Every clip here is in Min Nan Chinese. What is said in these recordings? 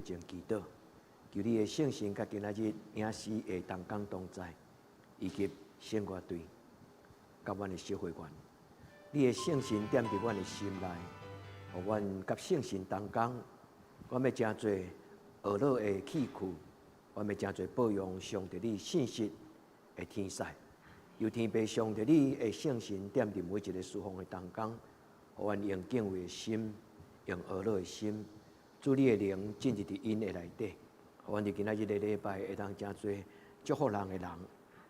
前祈禱，求你的聖神佮今仔日影視的同工同在，以及聖樂隊佮阮的小會員，你的聖神踮佇阮的心內，予阮佮聖神同工，阮欲成做呵咾的器具，阮欲成做報揚上帝你信實的天使。求天父上帝你的聖神踮佇每一个事奉的同工，予阮用敬畏的心，用呵咾的心，主你的靈進入佇𪜶的內底，予阮佇今仔日的禮拜會當成做祝福人的人。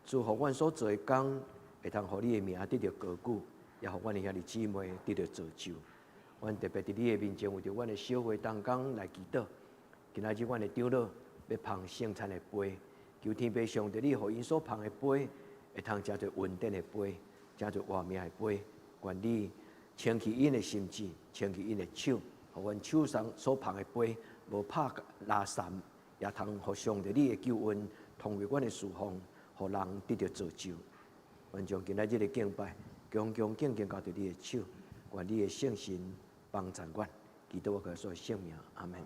祝福阮所做的工，會當予你的名得著高舉，也予阮的兄弟姊妹得著造就。阮特別佇你的面前，為著阮的小會同工來祈禱。今仔日阮的長老欲捧聖餐的杯，求天父上帝你予𪜶所捧的杯，會通成做恩典的杯，成做活命的杯。願你清去𪜶的心志，清去𪜶的手，予阮手上所捧的杯無拍拉潲，也通予上帝你的救恩通過阮的事奉，予人得著造就。阮將今仔日的敬拜，恭恭敬敬交佇你的手，願你的聖神幫贊阮，祈禱我耶穌的聖名，阿門。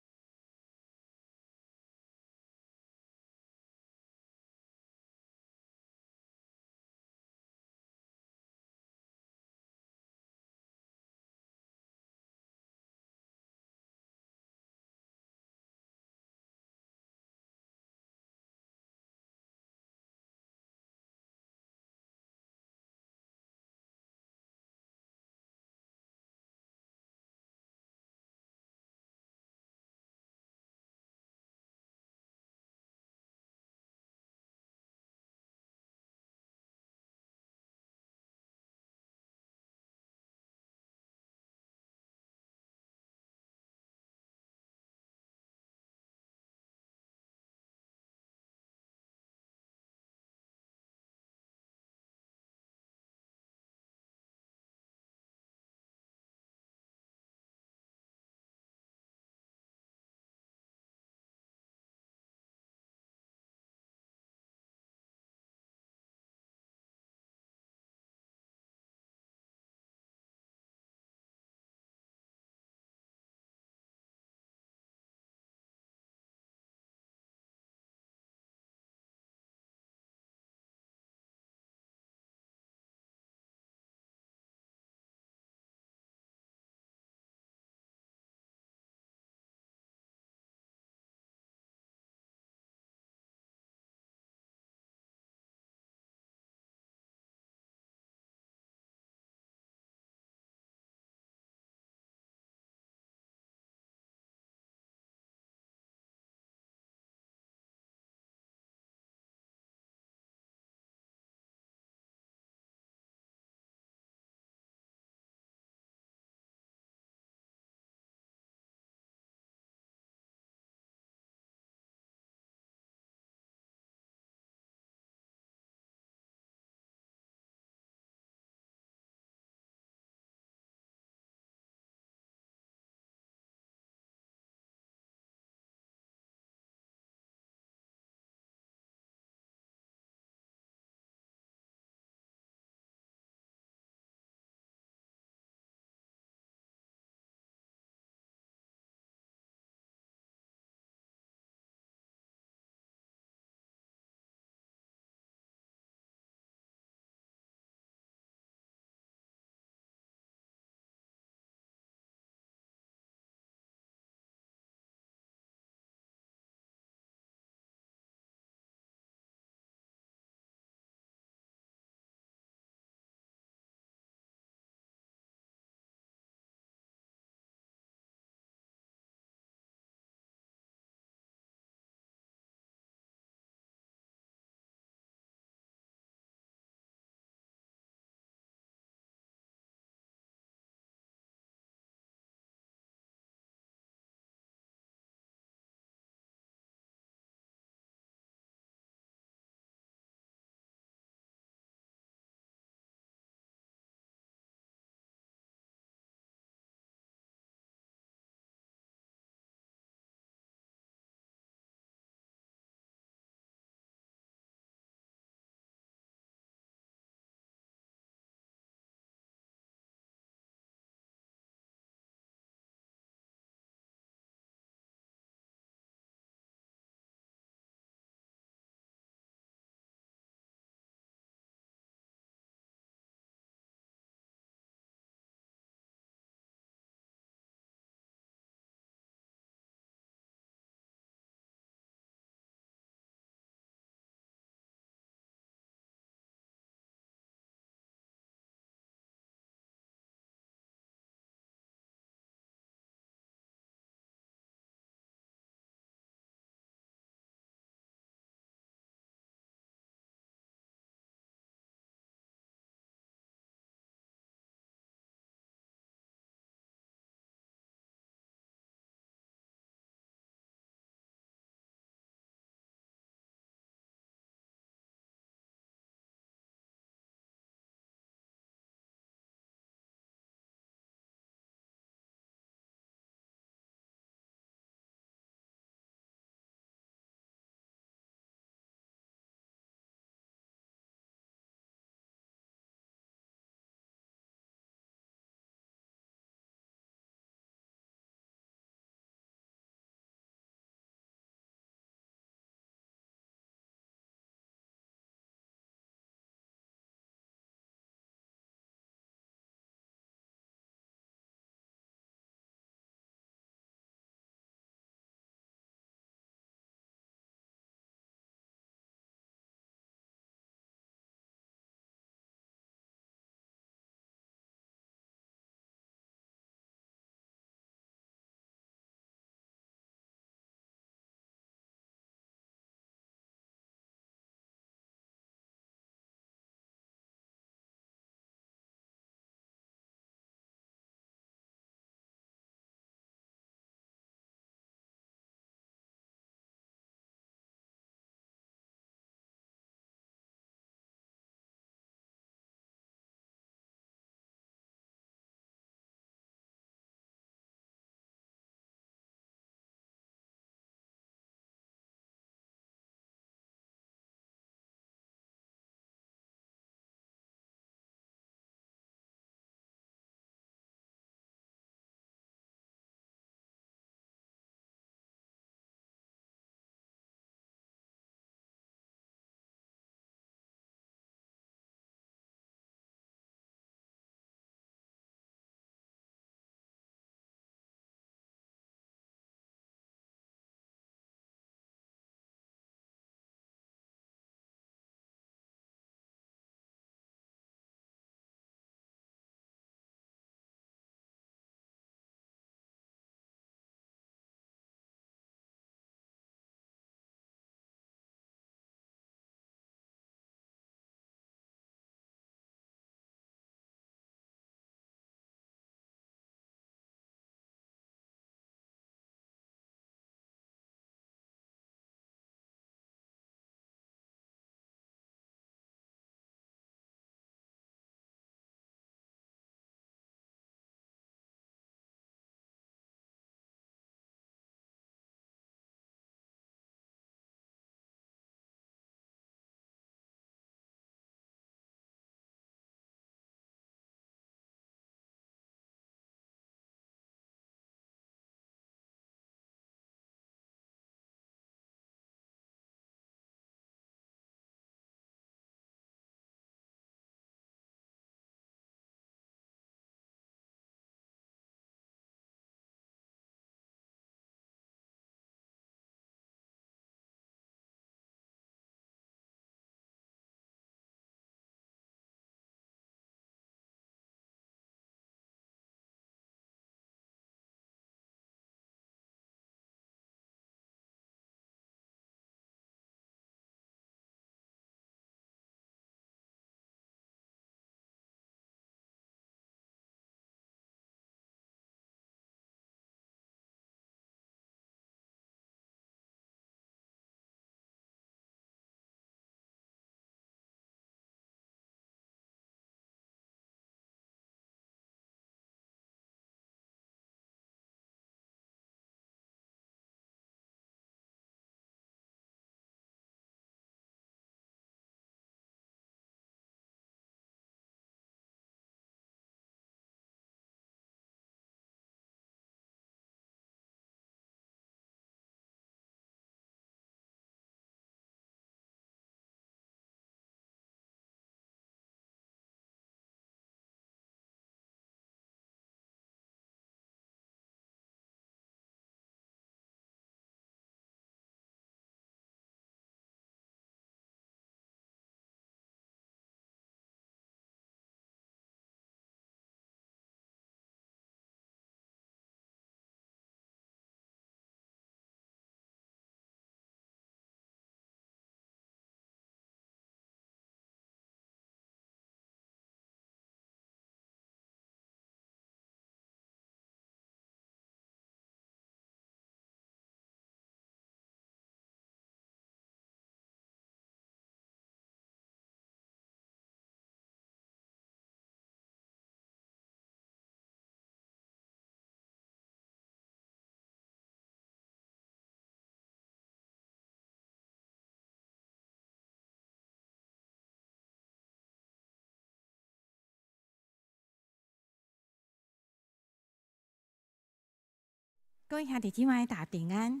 各位兄弟姊妹，大家平安。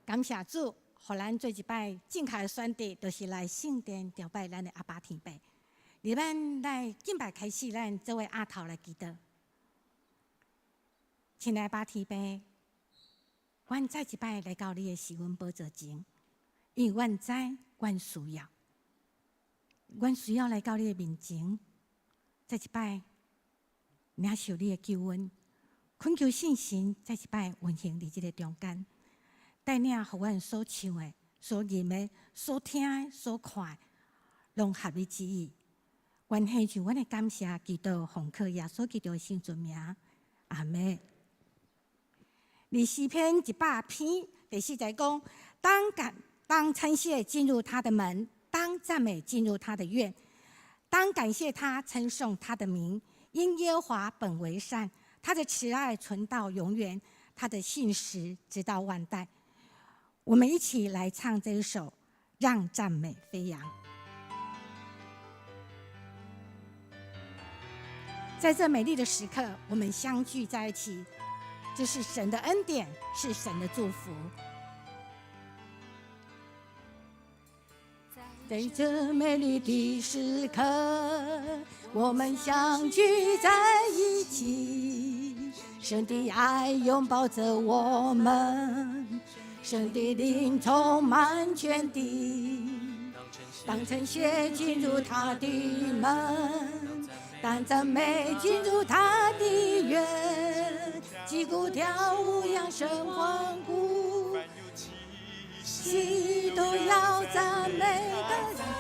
感謝主，予咱做一擺正確的選擇，就是來聖殿朝拜咱的阿爸天父。佇咱來敬拜開始，咱做伙阿頭來祈禱。親愛的阿爸天父，阮再一擺來到你的施恩寶座前，因為阮知阮需要，阮需要來到你的面前，再一擺領受你的救恩。懇求聖神再一擺運行佇這个中間，帶領予阮所唱的、所吟的、所聽的、所看的，攏合你旨意。願獻上阮的感謝，祈禱奉靠耶穌基督的聖尊名，阿們。佇詩篇100篇第四節講：當感當稱謝進入他的門，當讚美進入他的院，當感謝他，稱頌他的名，因耶和華本為善。他的慈愛存到永遠，他的信實直到萬代。我們一起來唱這一首《讓讚美飛揚》。在這美麗的時刻，我們相聚在一起，這是神的恩典，是神的祝福。在這美麗的時刻，我們相聚在一起，神的愛擁抱着我們，神的靈充滿全地。當稱謝進入他的門，當讚美進入他的院，擊鼓跳舞，揚聲歡呼。喜都要讚美他，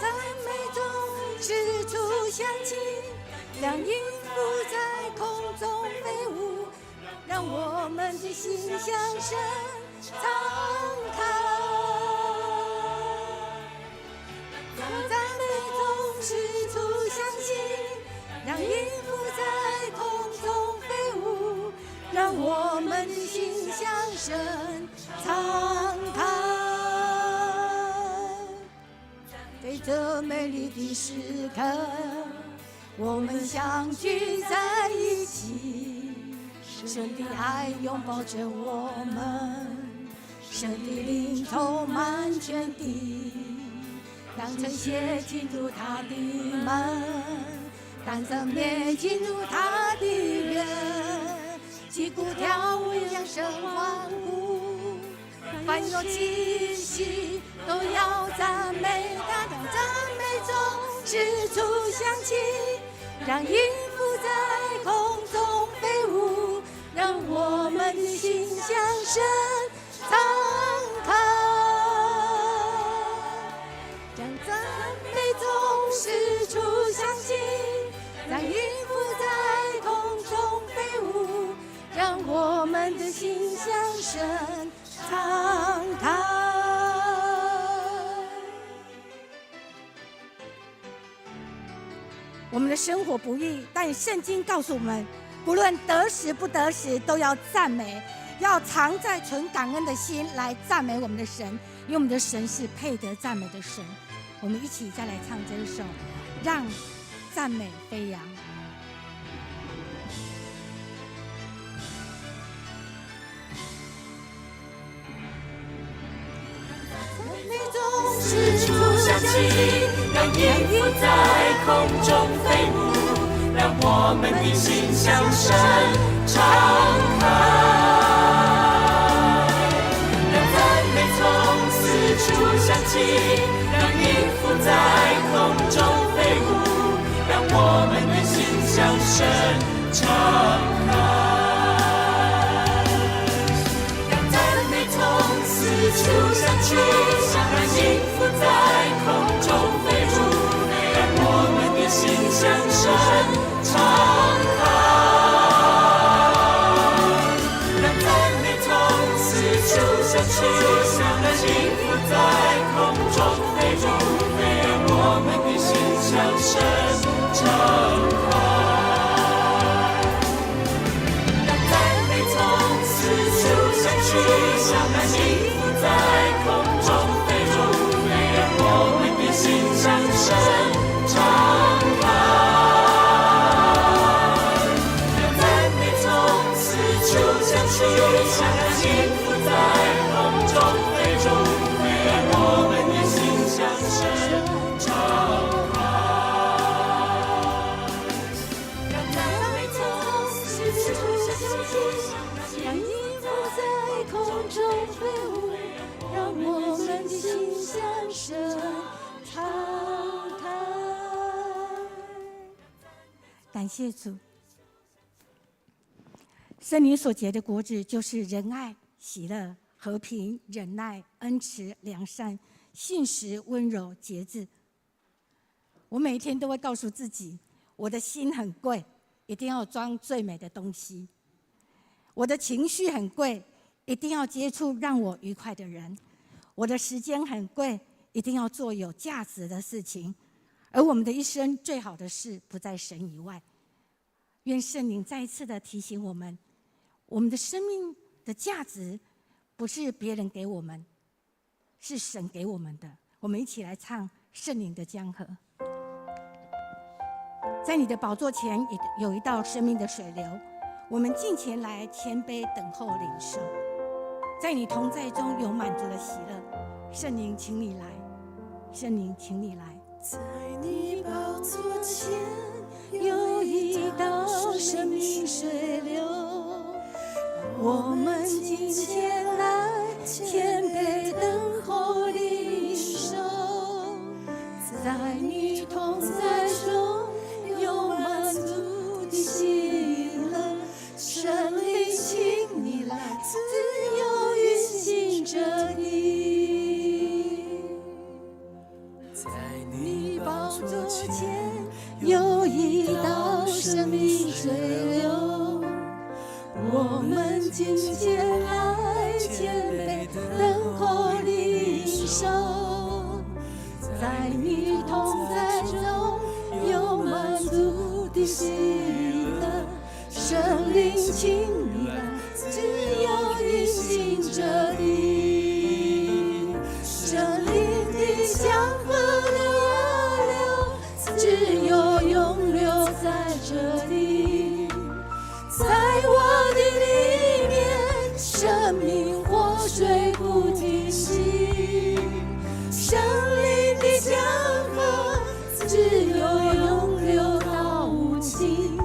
讚美從四處響起，讓音符在空中飛舞，讓我們的心向神敞開。讓讚美從四處響起，讓音符在空中飛舞，讓我們的心向神敞開。在這美麗的時刻，我們相聚在一起，神的愛擁抱着我們，神的靈充滿全地。當稱謝進入他的門，當讚美進入他的院，擊鼓跳舞，揚聲歡呼，凡有氣息都要讚美他，當讚美從四處響起，讓音符在空中飛舞，讓我們的心向神敞開。讓讚美從四處響起，讓音符在空中飛舞，讓我們的心向神敞開。我們的生活不易，但聖經告訴我們，不論得時不得時，都要讚美，要常在存感恩的心來讚美我們的神，因為我們的神是配得讚美的神。我們一起再來唱這一首《讓讚美飛揚》。四處響起，讓音符在空中飛舞，讓我們的心向神敞開。讓讚美從四處響起，讓音符在空中飛舞，讓我們的心向神敞開。讓讚美從四處響起，讓音符在空中飛舞，讓我們的心向神敞開。讓讚美從四處響起，讓音符在空中飛舞，讓我們的心向神敞開。讓讚美從四處響起，讓音符在空中。想，让幸福在空中飞舞，让我們的心向神敞開。讓讚美從四處響起，讓音符在空中飛舞，讓我們的心向神敞開。感謝主，聖靈所結的果子就是仁愛、喜樂、和平、忍耐、恩慈、良善、信實、溫柔、節制。我每一天都會告訴自己，我的心很貴，一定要裝最美的東西；我的情緒很貴，一定要接觸讓我愉快的人；我的時間很貴，一定要做有價值的事情。而我們的一生最好的事不在神以外。願聖靈再一次的提醒我們，我們的生命的價值不是別人給我們，是神給我們的。我們一起來唱聖靈的江河。在你的寶座前有一道生命的水流，我們進前來謙卑等候領受。在你同在中有滿足的喜樂，聖靈，請你來，聖靈，請你來。在你寶座前有一道生命水流，我們進前來謙卑等候領受。在你同在中有滿足的喜樂，聖靈，請你來，自由運行這地。在你寶座前有一道生命水流，我們進前來謙卑等候領受。在你同在中有滿足的喜樂，聖靈，請你來，自由運行這地。聖靈的江河流啊流，自由湧流在這裡，在我的裡面，生命活水不停息。聖靈的江河自由湧流到無盡，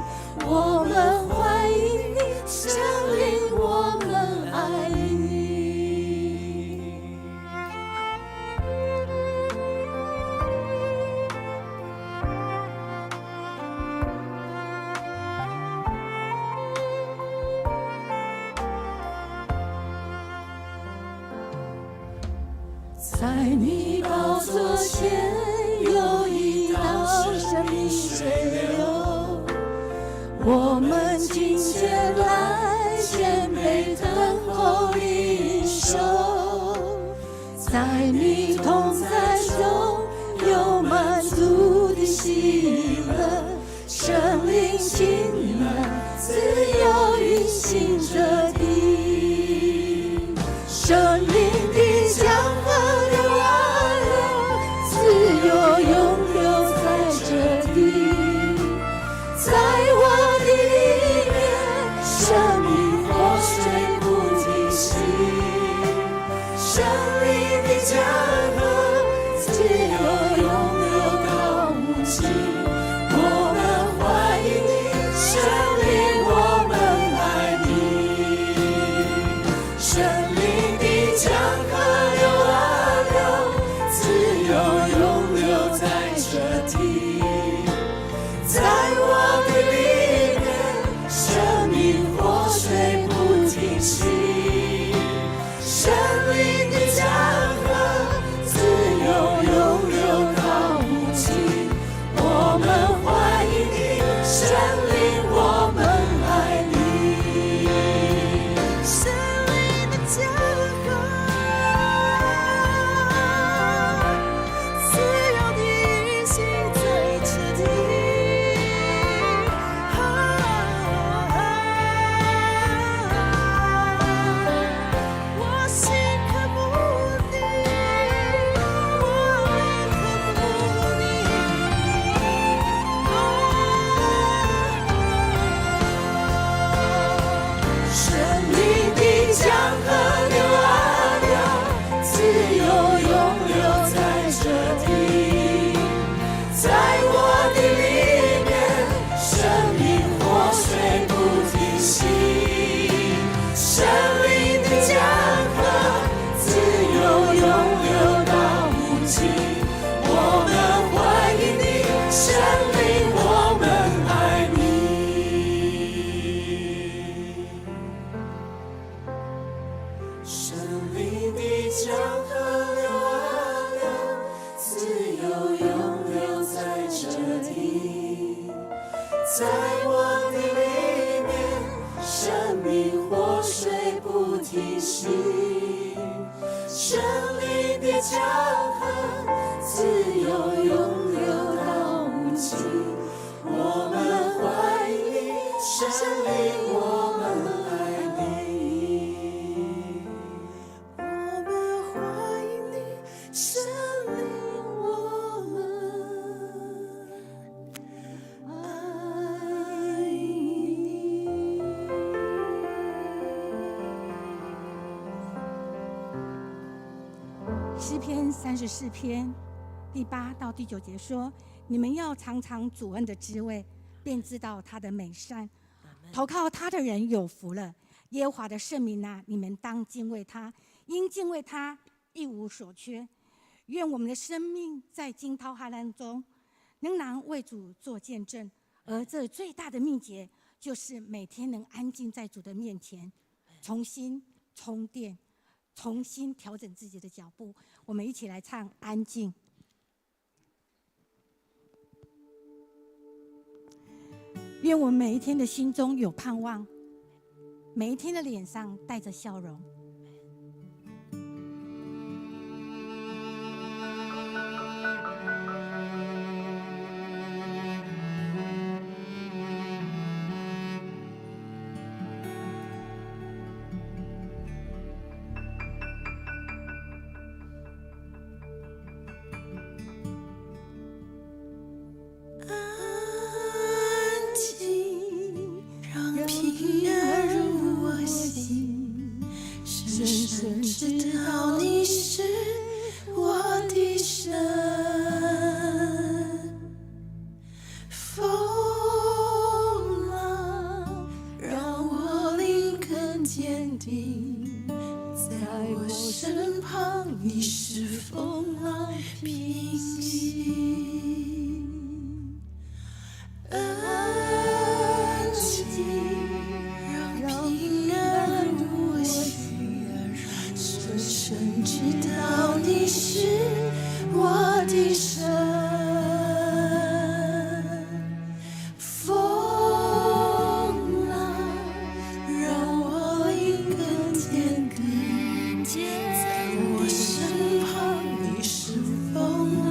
我們歡迎你，聖靈，我們愛你。在你寶座前有一道生命水流，我們進前來謙卑等候領受。在你同在中有滿足的喜樂，聖靈，請你來，自由運行這地。聖靈的江河流啊流，自由湧流在這地，在我的裡面，生命活水不停息。聖靈的江河自由湧流到無盡，我們歡迎你，聖靈，我們愛你。聖靈的江河流啊流，自由湧流在我的裡面，生命活水不停息，聖靈的江河自由湧流到無盡。我們歡迎你，聖靈，我們愛你。我們歡迎你，聖靈，我們愛你。詩篇34篇第8到第9節說：“你們要嘗嘗主恩的滋味，便知道他的美善。投靠他的人有福了。耶和華的聖民啊，你們當敬畏他，因敬畏他一無所缺。願我們的生命在驚濤駭浪中，仍然為主做見證。而這最大的秘訣，就是每天能安靜在主的面前，重新充電，重新調整自己的腳步。我們一起來唱《安靜》。願我們每一天的心中有盼望，每一天的臉上帶着笑容。安靜，讓平安入我心，深深知道你是我的神。風浪讓我靈更堅定，在我身旁，你是風浪平息。安靜，讓平安入我心，深深知道你是我的神。風浪讓我靈更堅定，在我身旁，你是風浪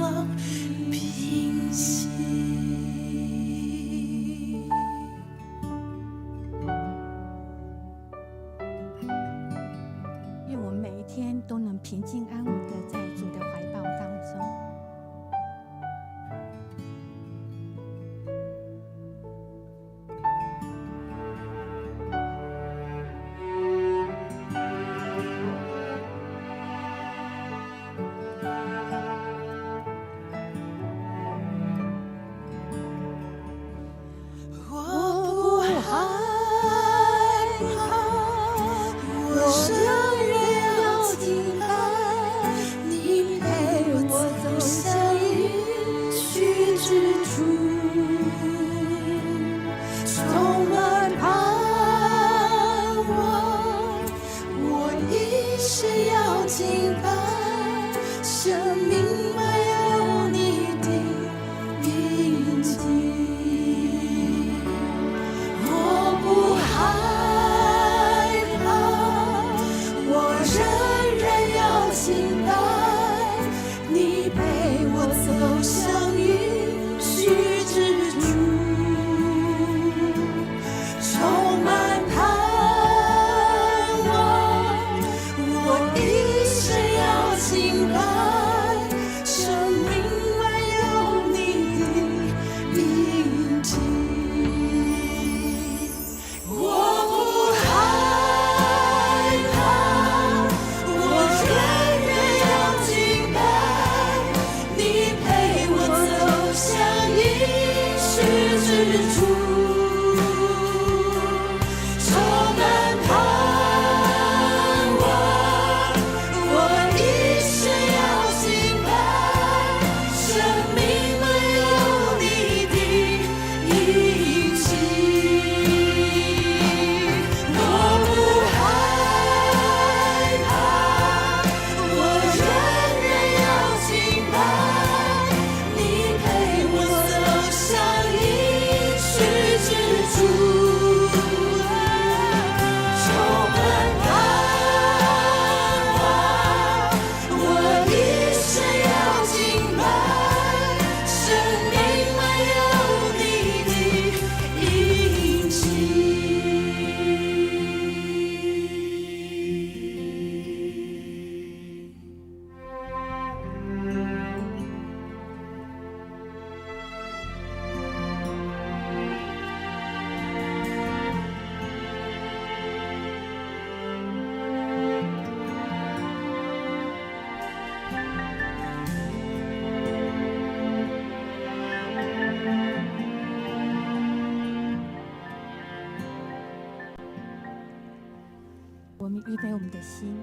們預備我們的心，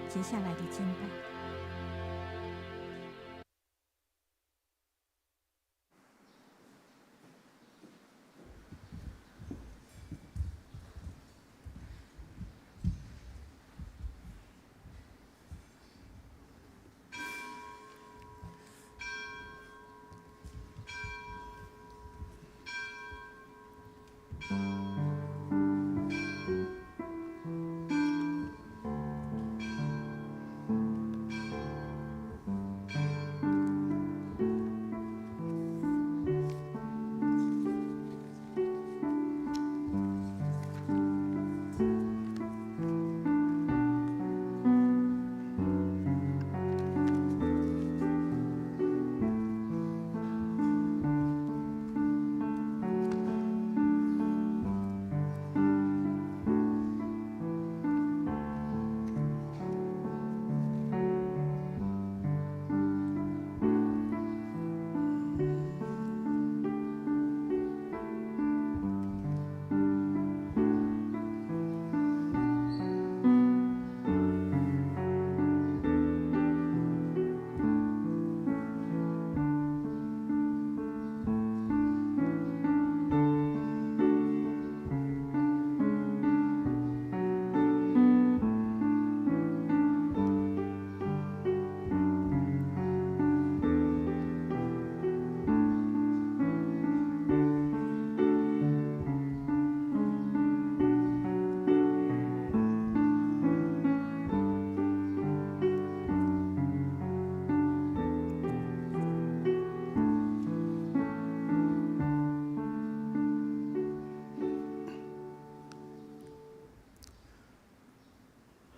接下來的敬拜。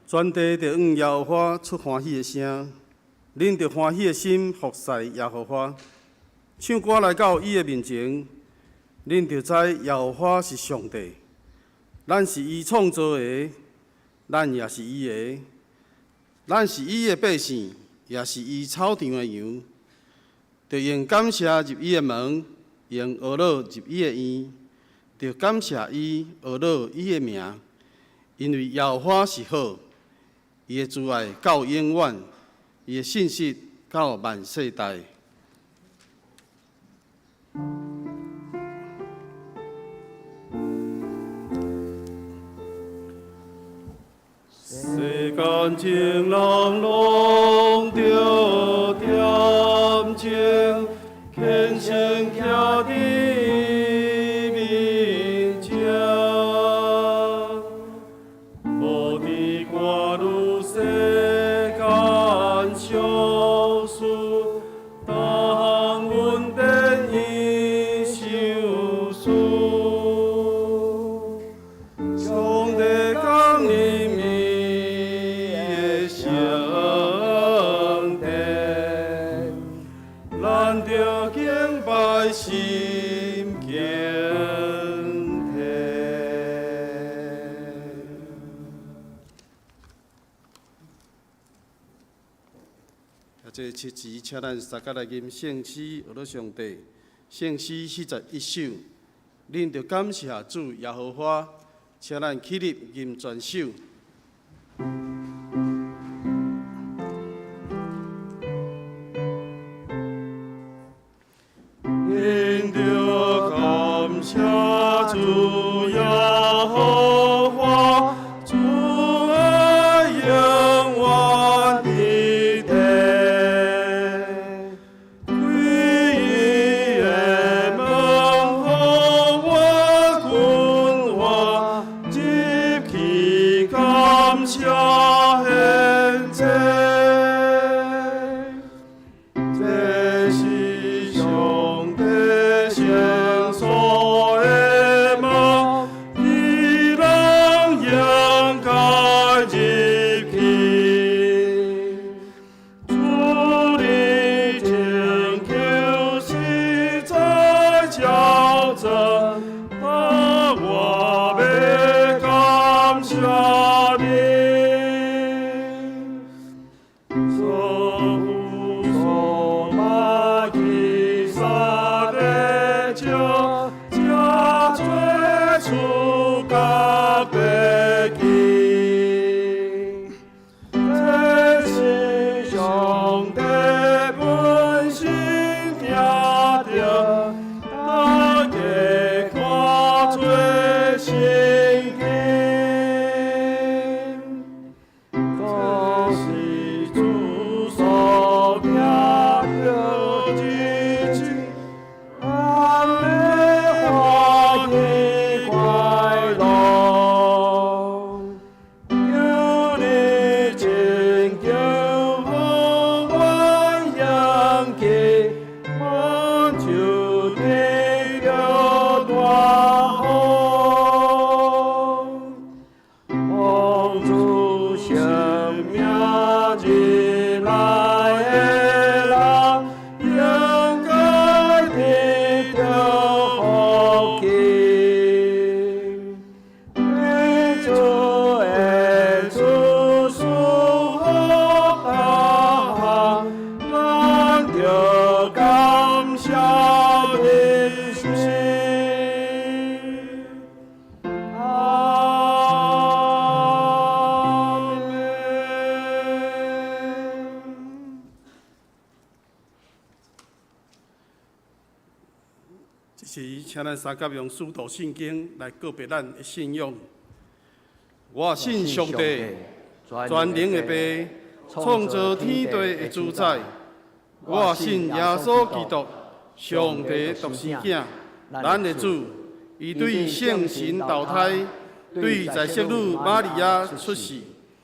全地著向耶和華出歡喜的聲，恁著歡喜的心服侍耶和華，唱歌來到伊的面前，恁著知耶和華是上帝，咱是伊創造的，咱也是伊的，咱是伊的百姓，也是伊草場的羊。著用感謝入伊的門，用呵咾入伊的院，著感謝伊，呵咾伊的名，因為耶和華是好。伊的慈愛到永遠，伊的信實到萬世代。世間情人攏著恬靜，虔誠徛佇伊面前，無知掛慮世間小事，逐項恩典伊賞賜。上帝降臨伊的聖殿，咱著敬拜心敬天。啊，這七節，請咱三個來吟聖詩，呵咾上帝。聖詩41首，恁著感謝主耶和華，請咱起立吟全首。恁著感謝主耶和華，主愛永遠的天，開伊的門，予我君王入去感謝獻祭。這是上帝聖所的門，伊人應該入去。主的拯救實在矯正，啊，我欲感謝你。所呼所瑪基撒的酒，加做出甲白金。聖經，總是主所定的日子，咱欲歡喜快樂，求你拯救予阮勇氣，阮就得著大福。奉主聖名入來的人，應該得著福氣。主的子孫予大項，咱著感謝的心。阿們。這時，請咱三甲用使徒信經來告白咱的信仰。我信上帝，全能的父，創造天地的主宰。我信耶穌基督，上帝獨生囝，咱的主。伊對聖神投胎，對在聖女瑪利亞出世，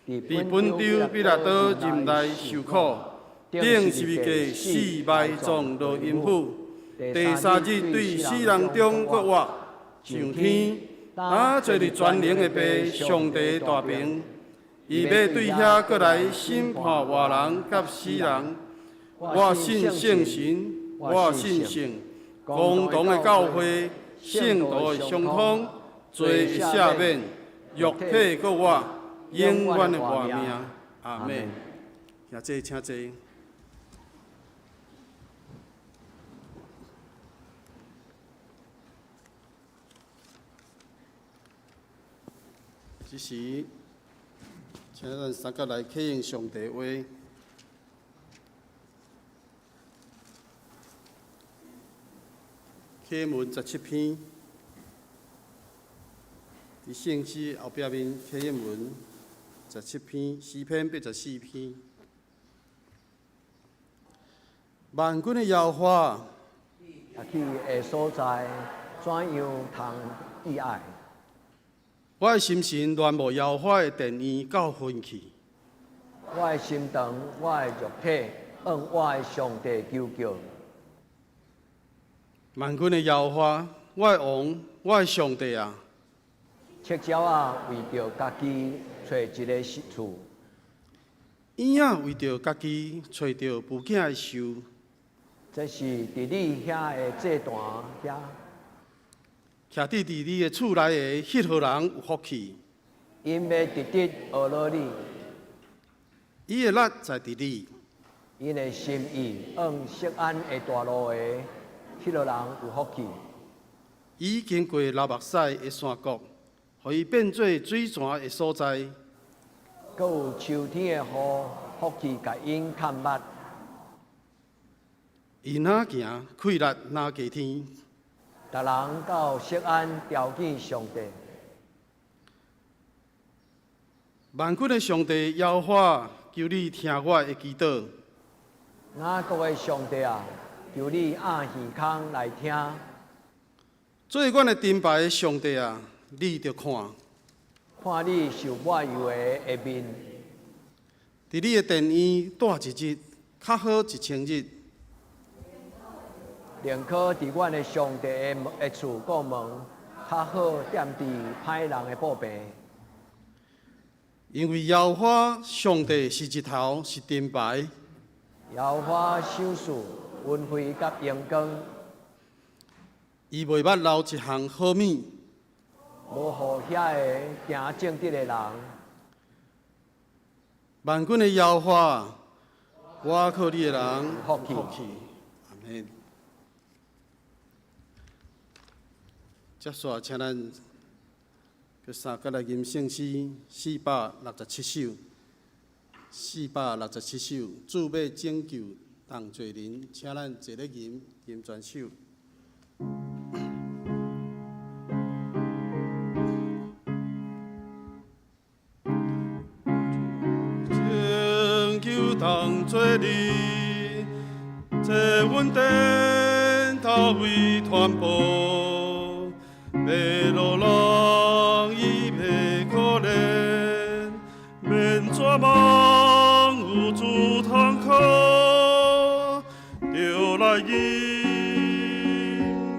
佇本丟彼拉多任內受苦，釘十字架死埋葬落陰府，第三日對死人中復活，上天，擔坐佇全能的父上帝大爿。伊欲對遐閣來審判活人佮死人。我信聖神，我信聖公同的教會，聖徒的相通，罪的赦免，肉體復活，永遠的活命。阿們。請坐，請坐。這時，請咱三個來啟用上帝話。啟文17篇，佇聖詩後壁面啟文17篇，詩篇84篇。萬軍的耶和華，去的所在，怎樣通意愛？我的心神戀慕耶和華的殿院到昏去。我的心腸，我的肉體，向我的上帝求叫。萬軍的耶和華，我的王，我的上帝啊！赤鳥仔為著家己揣一个厝，燕仔為著家己揣著孵囝的樹。這是佇你遐的祭壇遐，徛佇佇你的厝內的彼號人有福氣。𪜶欲直直學落你，伊的力在佇你，𪜶的心意往錫安的大路的彼號人有福氣。伊經過流目屎的山谷，予伊變做水泉的所在。閣有秋天的雨，福氣共𪜶崁目。伊若行，氣力若加添。逐人到錫安朝見上帝。萬軍的上帝耶和華，求你聽我的祈禱。雅各的上帝啊，求你掩耳孔來聽。做阮的盾牌的上帝啊，你著看。看你受抹油的的面。佇你的殿院蹛一日，較好1000日。寧可佇阮的上帝的厝顧門，較好踮佇歹人的布棚。因為耶和華上帝是日頭，是盾牌。耶和華賞賜恩惠佮榮光。伊袂捌留一項好物，無予遐个行正直的人。萬軍的耶和華，倚靠你的人有福氣。阿們。接續，請咱閣三閣來吟聖詩467首，467首，主欲拯救同罪人，請咱坐咧吟吟全首。當做恁，這恩典逐位傳播，迷路人伊袂可憐，免絕望有主通靠，著來飲，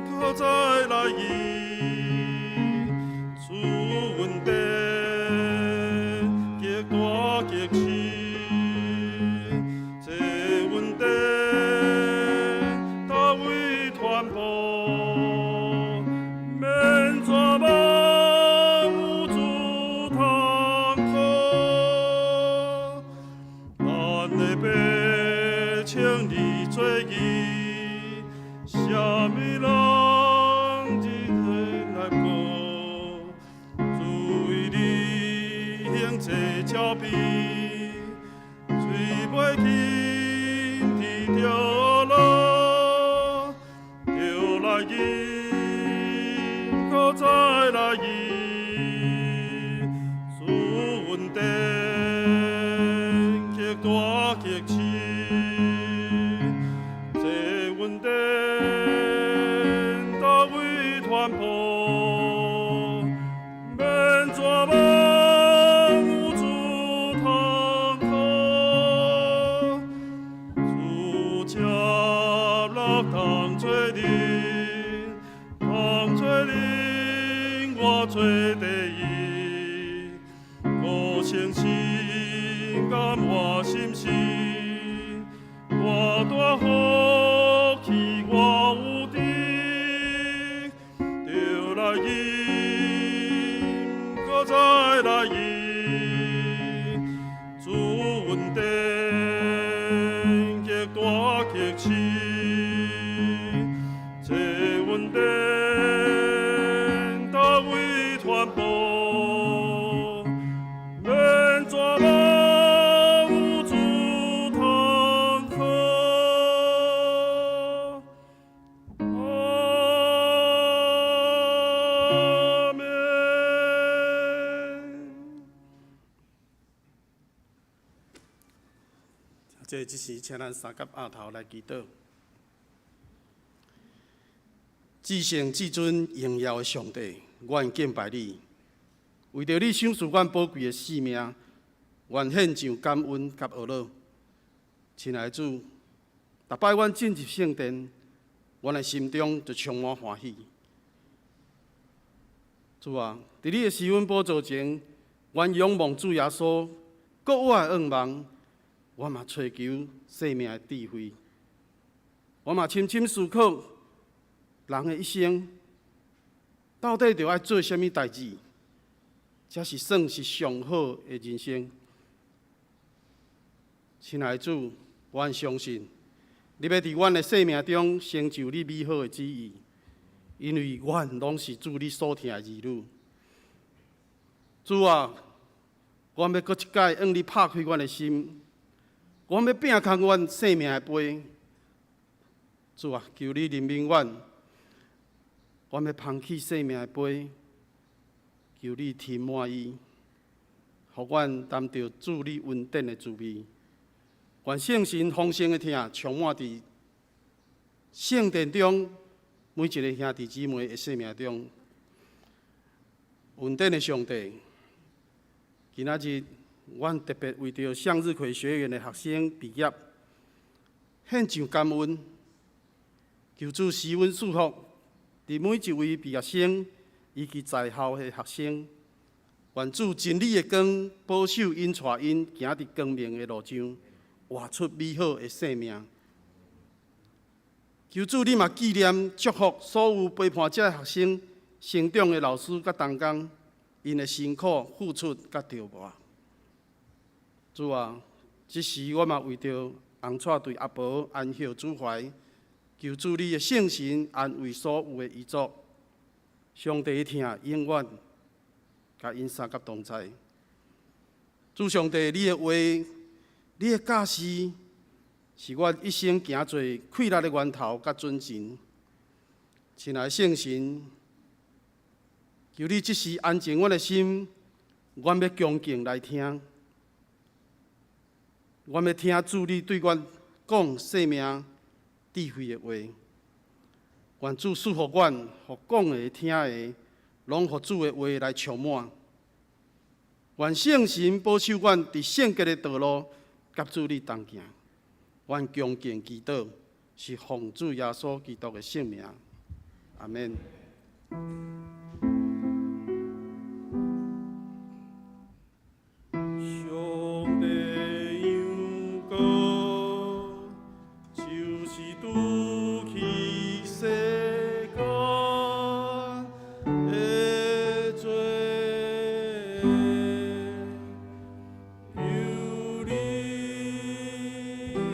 閣再來飲，主恩典極大極深，這恩典逐位傳播，免絕望有主通靠，咱的爸請你做義，啥物人日日來過，主為你行這腳步，水袂停佇著落，著來飲，閣再來飲，主恩典極大極深，這恩典逐位傳播，免絕望有主通靠，主接納當做恁，當做恁我做第一，五聖心甘我心事，大大福氣我有得，著來飲，閣再來飲，主恩典極大極深，這恩典逐位傳播，免絕望有主通靠。阿們。這這時，請咱三佮額頭來祈禱。至聖至尊榮耀的上帝，阮敬拜你，為著你賞賜阮寶貴的性命，阮獻上感恩佮呵咾。親愛的主，逐擺阮進入聖殿，阮的心中就充滿歡喜。主啊，佇你的施恩寶座前，阮仰望主耶穌，閣有的願望，我嘛揣求生命的智慧，我嘛深深思考，人的一生到底著愛做啥物代誌，才是算是上好的人生。親愛的主，阮相信你欲佇阮的生命中成就你美好的旨意，因為阮攏是主你所疼的兒女。主啊，阮欲閣一擺向你拍開阮的心，阮欲摒空阮生命的杯。主啊，求你憐憫阮，阮欲放棄生命的杯，求你填滿伊，予阮擔著主你恩典的滋味。願聖神豐盛的疼充滿佇聖殿中每一个兄弟姊妹的生命中。恩典的上帝，今仔日阮特別為著向日葵學院的學生畢業，獻上感恩，求主施恩賜福，佇每一位畢業生以及在校的學生，願主真理的光保守𪜶，帶𪜶行佇光明的路上，活出美好的生命。求主你嘛紀念祝福所有陪伴這學生成長的老師佮同工，𪜶的辛苦付出佮著磨。主啊，這時我嘛為著紅帶隊阿婆安孝主懷，求主你的聖神安慰所有的遺族。上帝的疼永遠佮𪜶相佮同在。主上帝，你的話，你的教示，是阮一生行做氣力的源頭佮準繩。親愛的聖神，求你這時安靜阮的心，阮欲恭敬來聽。阮欲聽主你對阮講生命智慧的話。願主賜予阮，予講的、聽的，攏予主的話來充滿。願聖神保守阮佇聖潔的道路，佮主你同行。阮恭敬祈禱，是奉主耶穌基督的聖名。阿們。上帝羊羔，就是除去世間的罪，求你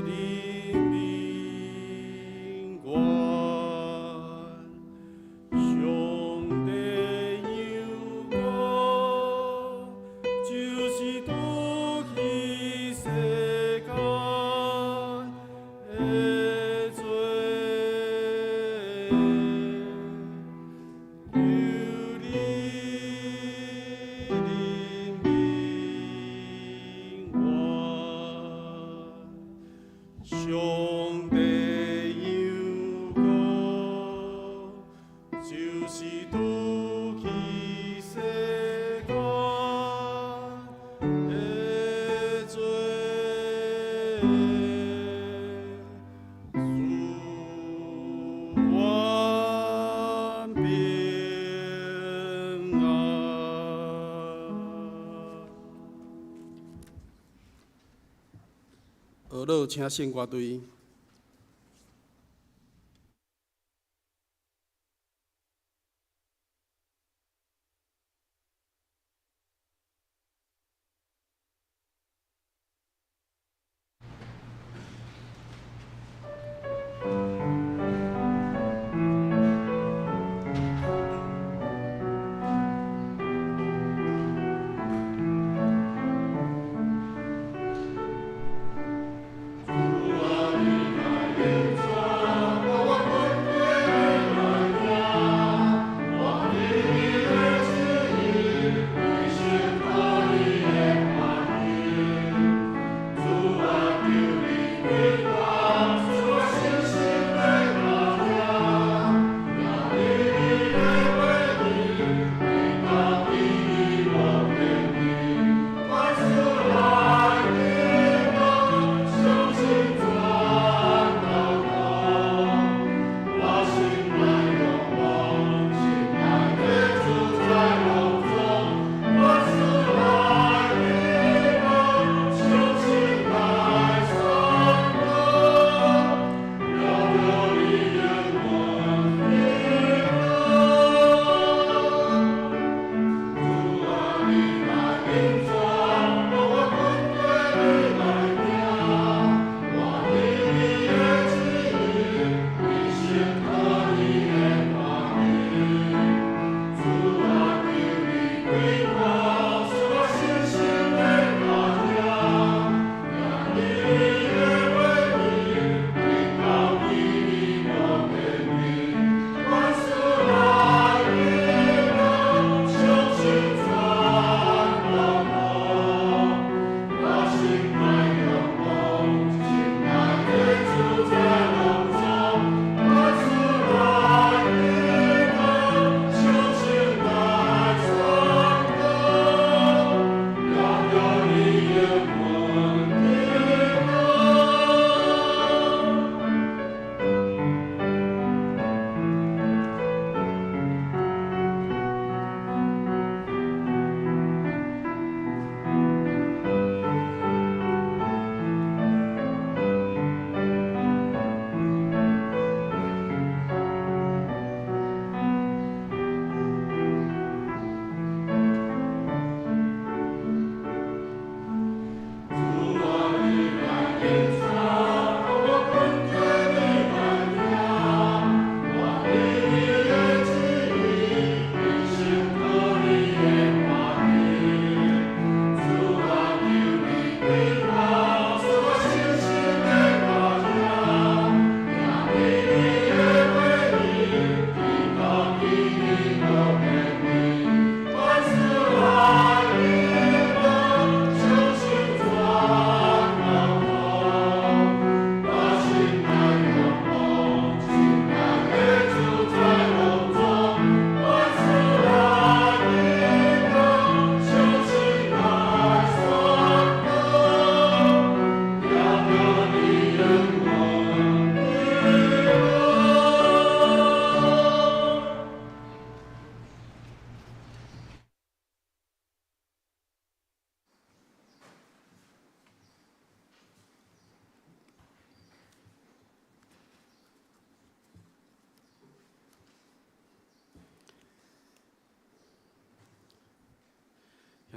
憐憫阮。上帝羊羔，就是除去世間的罪，求你憐憫阮。上帝羊羔，就是除去世間的罪，賜阮平安。俄樂請聖歌隊。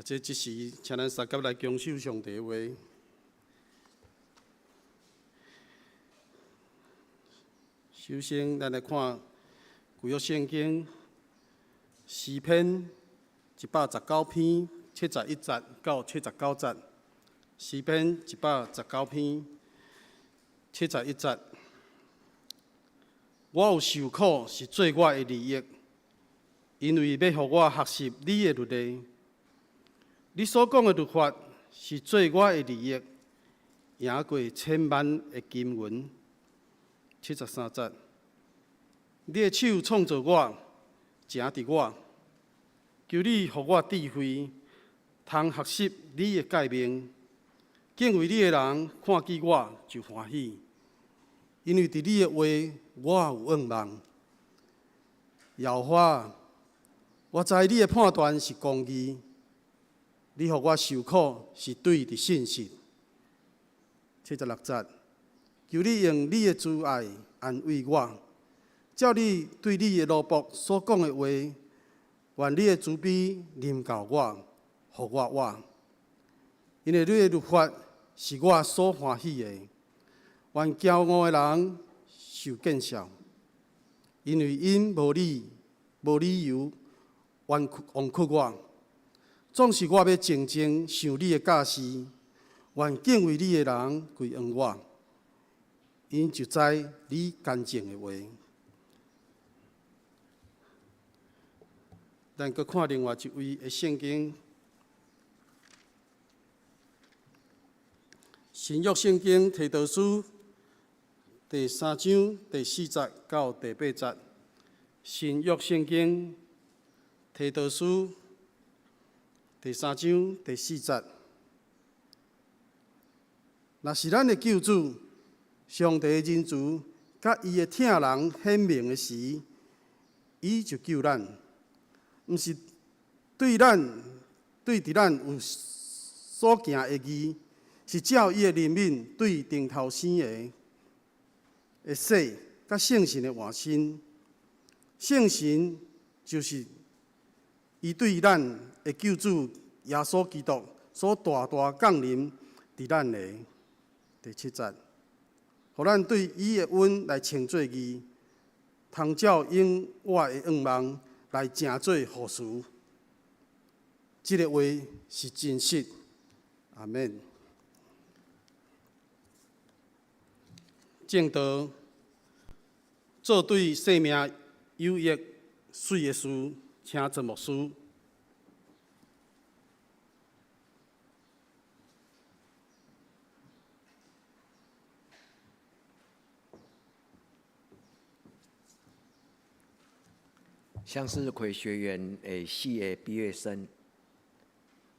這這時，請咱三佮來恭守上帝話。首先，咱來看舊約聖經詩篇119篇71節到79節。詩篇119篇71節，我有受苦是做我的利益，因為欲予我學習你的律例。你所講的律法是做我的利益，贏過千萬的金銀。73節，你的手創造我，成佇我，求你予我智慧，通學習你的誡命。敬畏你的人看見我就歡喜，因為佇你的話我有向望。耶和華，我知你的判斷是公義，你予我受苦是對佇信實。76節。求你用你的慈愛安慰我，照你對你的奴僕所講的話，願你的慈悲臨到我，予我活。因為你的律法是我所歡喜的，願驕傲的人受見笑，因為𪜶無理由冤屈我。總是我欲靜靜想你的教示，願敬畏你的人歸向我。𪜶就知你乾淨的話。咱閣看另外一位的聖經，新約聖經提多書第三章第四節到第八節。新約聖經提多書第三章第四節。若是咱的救主。上帝的仁慈，佮伊的疼人顯明的時，伊就救咱，毋是對咱對佇咱有所行的義，是照伊的憐憫對頂頭生的的洗，佮聖神的換新。聖神就是伊對咱的救主耶穌基督所大大降臨佇咱的第七節。予咱對伊的恩來稱做義，通照永活的願望來成做後嗣。這个話是真實。阿們。證道做對生命有益、媠的事，請陳牧師。向日葵學院的四个畢業生，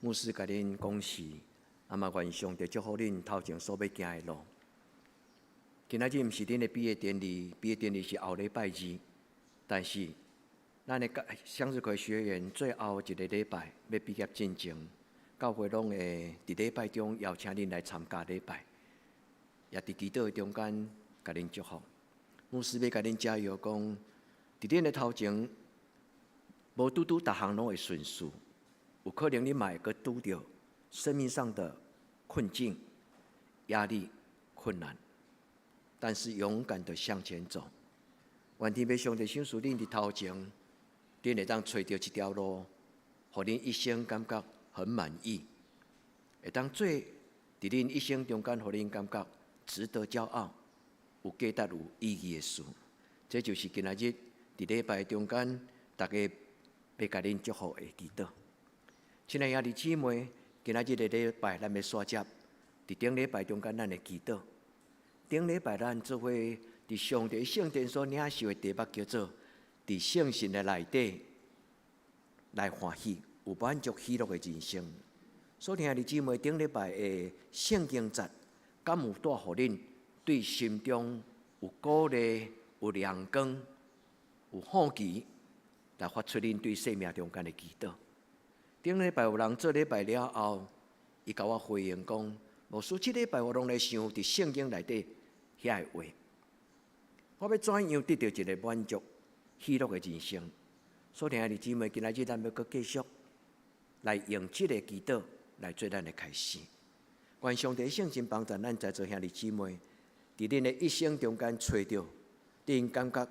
牧師共恁恭喜，啊嘛願上帝祝福恁頭前所欲行的路。今仔日毋是恁的畢業典禮，畢業典禮是後禮拜二，但是咱的向日葵學院最後一个禮拜欲畢業進前，教會攏會佇禮拜中邀請恁來參加禮拜，也佇祈禱的中間共恁祝福。牧師欲共恁加油講，佇恁的頭前，無拄拄逐項攏會順遂，有可能你嘛會閣拄著生命上的困境、壓力、困難，但是勇敢的向前走。願天父上帝賞賜恁佇頭前，恁會當揣著一條路，予恁一生感覺很滿意，會當做佇恁一生中間，予恁感覺值得驕傲、有價值、有意義的事。這就是今仔日佇禮拜中間，大家欲共恁祝福的祈禱。親愛兄弟姊妹，今仔日的禮拜，咱欲煞接佇頂禮拜中間咱的祈禱。頂禮拜咱做伙佇上帝聖殿所領受的題目叫做“佇聖神的內底來歡喜，有滿足喜樂的人生”。所以兄弟姊妹，頂禮拜的聖經節，敢有帶予恁對心中有鼓勵、有亮光、有好奇，來發出恁對生命中間的祈禱。頂禮拜有人做禮拜了後，伊共我回應講：牧師，這禮拜我攏咧想佇聖經內底遐个話，我欲怎樣得著一个滿足、喜樂的人生？所以兄弟姊妹，今仔日咱欲閣繼續來用這个祈禱來做咱的開始。願上帝聖神幫助咱在座兄弟姊妹，佇恁的一生中間揣著，恁感覺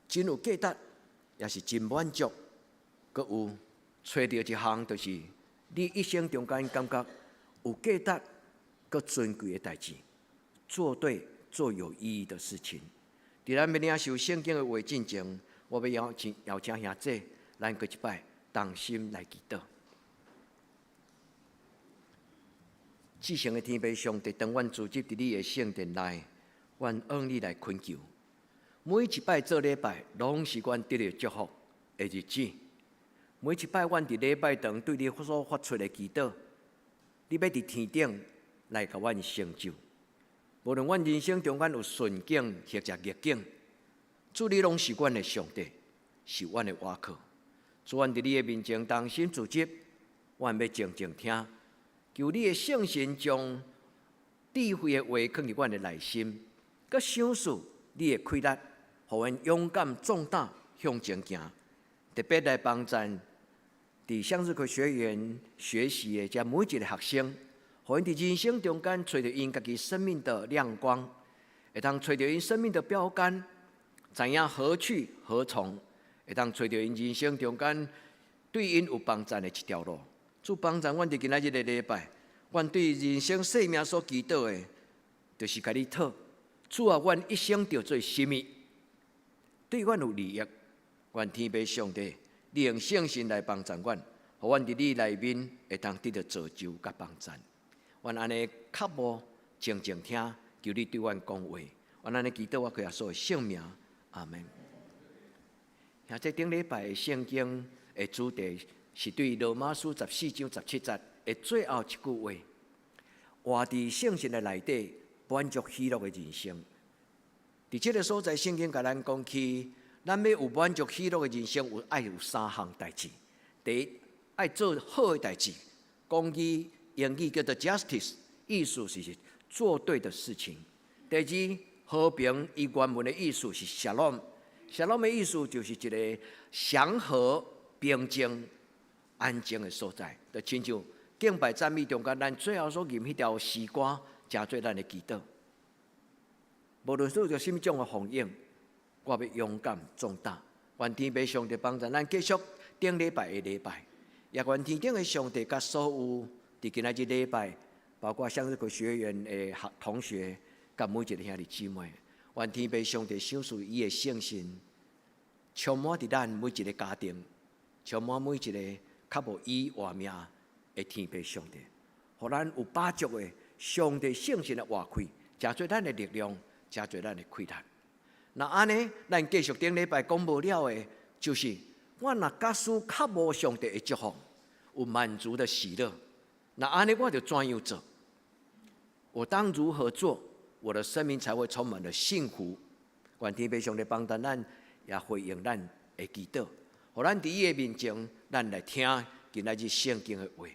真有價值，也是真滿足。閣有揣著一項，就是你一生中間感覺有價值、閣尊貴的代誌，做對、做有意義的事情。佇咱欲領受聖經的話進前，我欲邀請兄姊，咱閣一擺同心來祈禱。至聖的天父上帝，當阮聚集佇你的聖殿內，阮向你來懇求。每一擺做禮拜，攏是阮得著祝福的日子。每一擺阮佇禮拜堂對你所發出的祈禱，你欲佇天頂來共阮成就。無論阮人生中間有順境或者逆境，主你攏是阮的上帝，是阮的倚靠。主，阮佇你的面前同心聚集，阮欲靜靜聽，求你的聖神將智慧的話囥佇阮的內心，閣賞賜你的氣力，予阮勇敢壯膽向前行。特別來幫贊佇向日葵學園學習的遮每一个學生，予𪜶佇人生中間揣著𪜶家己生命的亮光，會當揣著𪜶生命的標杆，知影何去何從，會當揣著𪜶人生中間對𪜶有幫贊的一條路。主幫贊阮佇今仔日的禮拜，阮對人生生命所祈禱的，就是共你討。主啊，阮一生著做啥物，對阮有利益。願天父上帝，你用聖神來幫助阮，予阮佇你內面會當得著造就佮幫贊。阮按呢磕步靜靜聽，求你對阮講話。阮按呢祈禱，我靠耶穌的聖名，阿門。兄姊，頂禮拜的聖經的主題是對羅馬書14章17節的最後一句話：活佇聖神的內底，滿足喜樂的人生。佇這个所在，聖經共咱講起，咱欲有滿足喜樂的人生，有愛有三項代誌。第一，愛做好的代誌，講語英語叫做 justice，意思是做對的事情。第二，和平，伊原文的意思是 shalom，shalom 的意思就是一个祥和、平靜、安靜的所在。就親像敬拜讚美中間，咱最後所吟彼條詩歌，成做咱的祈禱。無論遇著啥物種的風湧，我欲勇敢壯膽。願天父上帝幫助咱繼續頂禮拜的禮拜，也願天頂的上帝佮所有佇今仔日禮拜，包括向日葵學園的學同學，佮每一个兄弟姊妹，願天父上帝賞賜伊的聖神，充滿佇咱每一个家庭，充滿每一个較無伊活命的天父上帝，予咱有飽足的上帝聖神的活氣，成做咱的力量，成做咱的氣力。若按呢，咱繼續頂禮拜講無了的，就是我若假使較無上帝的祝福，有滿足的喜樂，那按呢我就怎樣做？我當如何做，我的生命才會充滿了幸福？願天父上帝幫助咱，也回應咱的祈禱，予咱佇伊的面前，咱來聽今仔日聖經的話。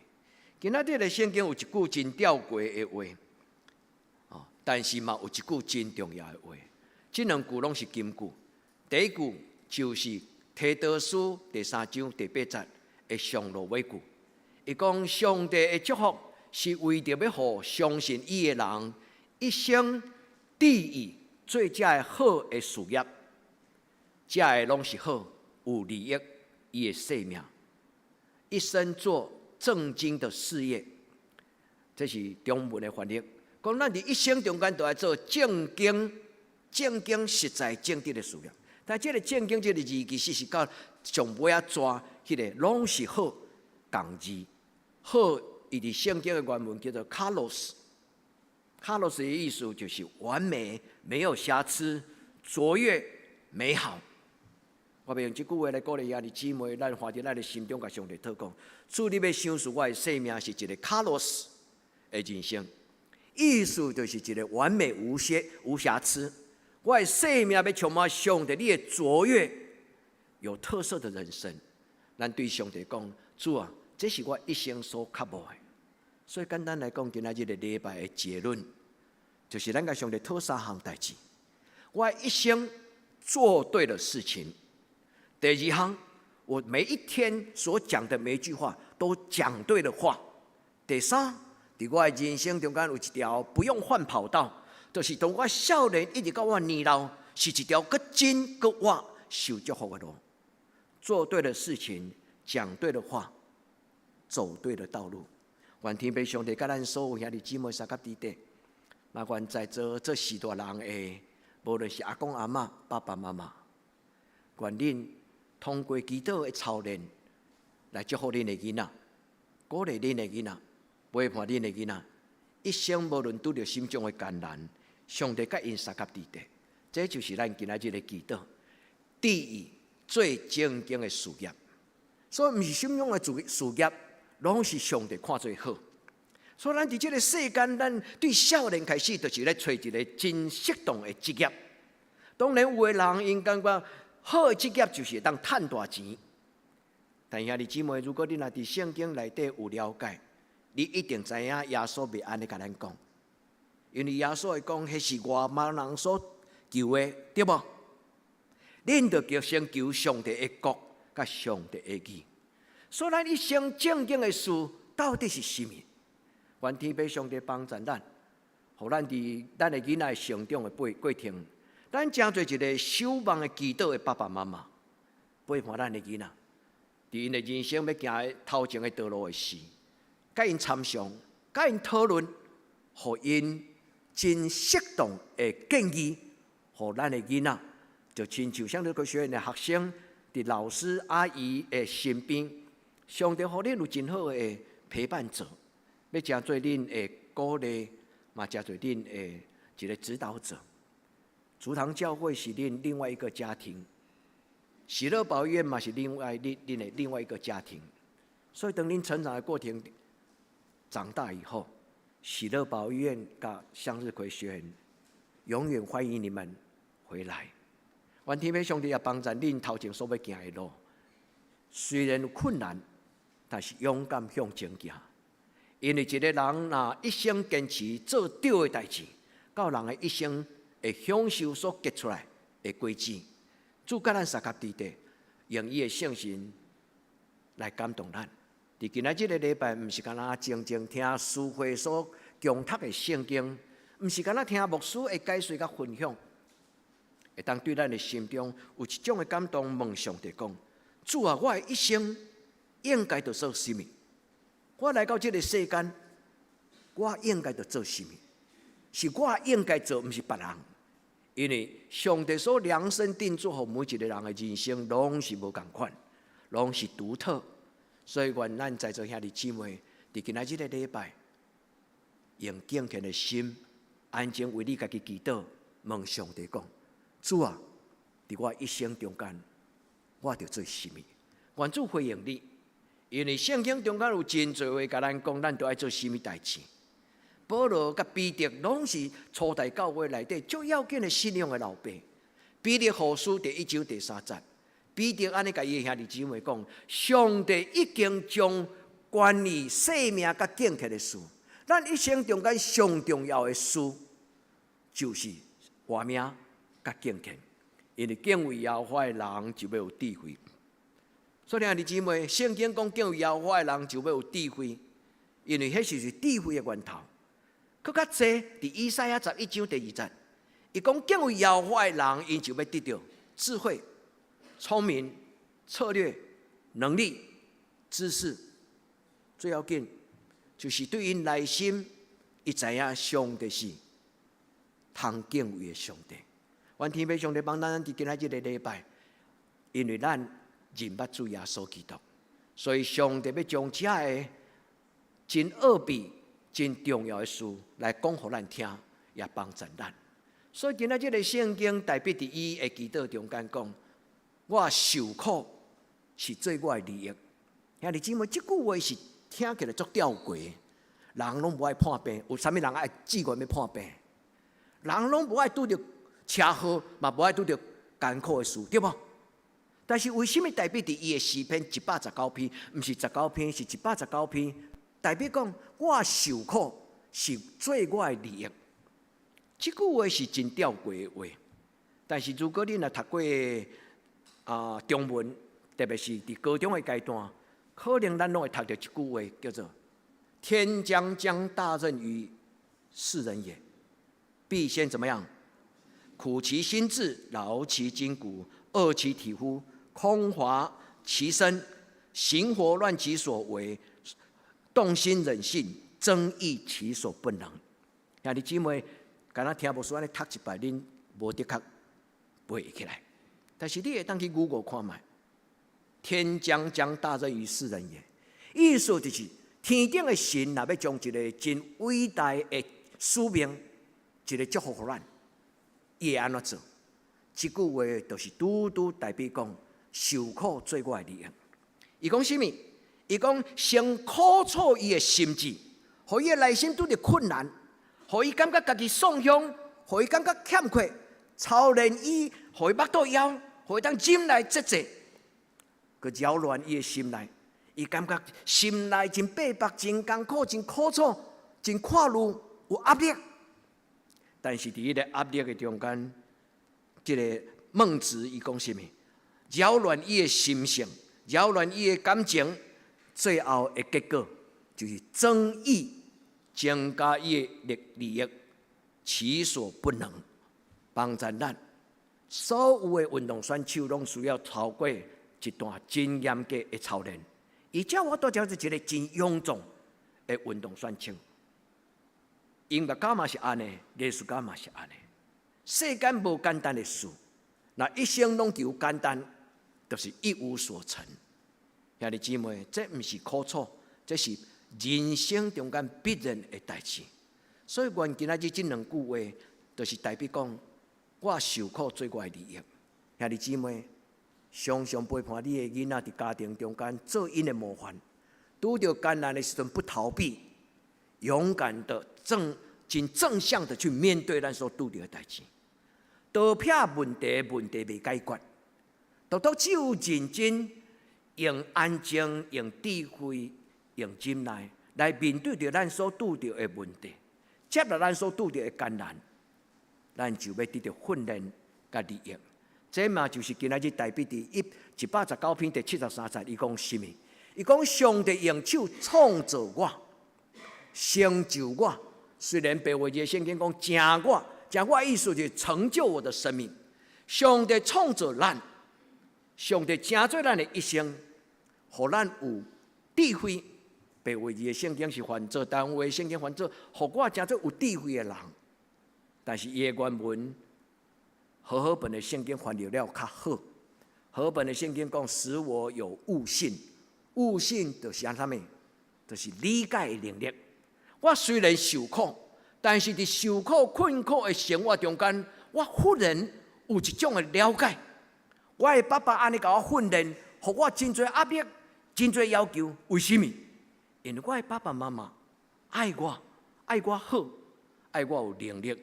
今仔日的聖經有一句真吊詭的話，哦，但是嘛有一句真重要的話。這兩句攏是金句。第一句就是提多書第三章第八節的上落尾句，伊講上帝的祝福是為著欲予相信伊的人一生致意做這个好的事業，這个攏是好有利益伊的生命，一生做正經的事業，這是中文的翻譯。講咱佇一生中間都愛做正經、正經實在正直的事業。但這个正經這个字其實是佮上尾仔逝彼个攏是好仝字。好，伊佇聖經的原文叫做 kalos，kalos 的意思就是完美、沒有瑕疵、卓越、美好。我欲用這句話來鼓勵兄弟姊妹，咱放佇咱的心中，共上帝禱告。主，你欲賞賜我的生命是一个 kalos 的人生，意思就是一个完美無缺、無瑕疵。我的生命欲充滿上帝你的卓越、有特色的人生。咱對上帝講，主啊，這是我一生所渴慕的。所以簡單來講，今仔日的禮拜的結論，就是咱共上帝討三項代誌。我一生做對的事情。第二項，我每一天所講的每一句話，都講對的話。第三，佇我的人生中間有一條不用換跑道，就是從我少年一直到我年老，是一條閣真閣活受祝福的路。做對的事情，講對的話，走對的道路。願天父上帝佮咱所有兄弟姊妹相佮佇底，嘛願在座做序大人的，無論是阿公阿嬤、爸爸媽媽，願恁通過祈禱的操練來祝福恁的囡仔，鼓勵恁的囡仔，陪伴恁的囡仔，一生無論拄著啥物種的艱難，上帝佮𪜶相佮佇底，這就是咱今仔日的祈禱。第一，最正經的事業，所以毋是啥物樣的事業，攏是上帝看做好。所以咱佇這個世間，咱對少年開始，就是咧揣一個真適當的職業。當然有的人𪜶感覺好的職業就是會當趁大錢。但兄弟姊妹，如果你若佇聖經內底有了解，你一定知影耶穌袂按呢共咱講，因為耶穌會講，彼是外邦人所求的，對無？恁著著先求上帝的國佮上帝的義。所以咱一生正經的事到底是啥物？願天父上帝幫助咱，予咱佇咱的囡仔成長的過程，咱成做一個守望的祈禱的爸爸媽媽，陪伴咱的囡仔，佇𪜶的人生欲行頭前的道路的時，佮𪜶參詳，佮𪜶討論，予𪜶真適當的建議，予咱的囡仔，就親像向日葵學院的學生，佇老師阿姨的身邊，上帝予恁有真好的陪伴者，欲成做恁的鼓勵，嘛成做恁的一個指導者。竹堂教會是恁另外一個家庭，喜樂保育院嘛是另外恁恁的另外一個家庭。所以當恁成長的過程長大以後，喜樂保育院佮向日葵學院永遠歡迎你們回來。願天父上帝也幫助恁頭前所欲行的路，雖然有困難，但是勇敢向前行。因為一個人若一生堅持做對的代誌，到人的一生會享受所結出來的果子。主佮咱相佮佇底，用伊的聖神來感動咱。佇今仔這個禮拜，毋是干焦靜靜聽書會所共讀的聖經，毋是干焦聽牧師的解說佮分享，會當對咱的心中有一種的感動，問上帝講：主啊，我的一生應該著做啥物？我來到這個世間，我應該著做啥物？是我應該做，毋是別人。因為上帝所量身定做，予每一個人的人生，攏是無仝款，攏是獨特。所以，願咱在座兄弟姊妹，佇今仔這個禮拜，用敬虔的心，安靜為你家己祈禱，問上帝講：主啊，佇我一生中間，我著做啥物？願主回應你，因為聖經中間有真濟話共咱講，咱著愛做啥物代誌。保羅佮彼得攏是初代教會內底最要緊的信仰的老爸。彼得後書第一章第三節，彼得按呢共伊兄弟姊妹講：上帝已經將關於生命佮敬虔的事，咱一生中間上重要的事，就是活命佮敬虔。因為敬畏耶和華的人就欲有智慧。所以兄弟姊妹，聖經講敬畏耶和華的人就欲有智慧，因為彼是智慧的源頭。閣較濟，佇以賽亞十一章第二節，伊講敬畏耶和華的人，𪜶就欲得著智慧、聰明、策略、能力、知識。最要緊就是對𪜶內心，伊知影上帝是通敬畏的上帝。願天父上帝幫咱佇今仔這個禮拜，因為咱認捌主耶穌基督，所以上帝欲將這个真奧秘、真重要的事來講予咱聽，也幫助咱。所以今仔這個聖經大衛佇伊的祈禱中間講：我受苦是做我的利益。兄弟姊妹，這句話是聽起來足吊詭，人攏無愛破病，有啥物人愛志願欲破病？人攏無愛拄著車禍，嘛無愛拄著艱苦的事，對無？但是為啥物大衛佇伊的詩篇一百十九篇，毋是十九篇，是一百十九篇？大衛講我受苦是做我的利益。這句話是真吊詭的話。但是如果你若讀過啊中文，特別是佇高中的階段，可能咱攏會讀著一句話，叫做“天將降大任於斯人也，必先怎麼樣？苦其心志，勞其筋骨，餓其體膚，空乏其身，行拂亂其所為，動心忍性，增益其所不能。”兄弟姊妹，敢若聽牧師按呢讀一擺，恁無的確背會起來。但是你會當去 Google 看覓，天將降大任於斯人也，意思就是天頂的神若欲將一个真偉大的使命，一个祝福予咱，伊會按怎做？這句話就是拄拄代表講受苦做我的利益。伊講啥物？伊講先苦楚伊的心志，予伊的內心拄著困難，予伊感覺家己喪向，予伊感覺欠缺，操練伊，予伊腹肚枵，予伊當忍耐節制，閣擾亂伊的心內，伊感覺心內真逼迫、真艱苦、真苦楚、真看慮，有壓力。但是佇彼个壓力的中間，這个孟子伊講啥物？擾亂伊的心性，擾亂伊的感情，最後的結果就是增益，增加伊的利益，其所不能，幫助咱。所有的運動選手攏需要透過一段真嚴格的操練，伊才有法度成做一个真勇壯的運動選手。音樂家嘛是按呢，藝術家嘛是按呢。世間無簡單的事，若一生攏求簡單，就是一無所成。兄弟姊妹，這毋是苦楚，這是人生中間必然的代誌。所以，願今仔日這兩句話，就是代表講，我受苦做我的利益。兄弟姊妹，常常陪伴你的囡仔佇家庭中間做𪜶的模範，拄著艱難的時陣不逃避，勇敢的正真正向的去面對咱所拄著的代誌。逃避問題，問題袂解決。獨獨只有認真用安靜、用智慧、用忍耐來面對著咱所拄著的問題，接納咱所拄著的艱難，咱就欲得著訓練佮利益。這嘛就是今仔日代表佇119篇第73節，伊講啥物？伊講上帝用手創造我，成就我。雖然白話字聖經講成我，成我意思就是成就我的生命。上帝創造咱，上帝成做咱的一生，予咱有智慧。白話字的聖經是翻做，台灣話聖經翻做，予我成做有智慧的人。但是伊的原文和合本的聖經翻譯了較好。和合本的聖經講，使我有悟性，悟性就是按啥物？就是理解的能力。我雖然受苦，但是佇受苦困苦的生活中間，我忽然有一種的了解。我的爸爸按呢共我訓練，予我真濟壓力，真濟要求。為什麼？因為我的爸爸媽媽愛我，愛我好，愛我有能力，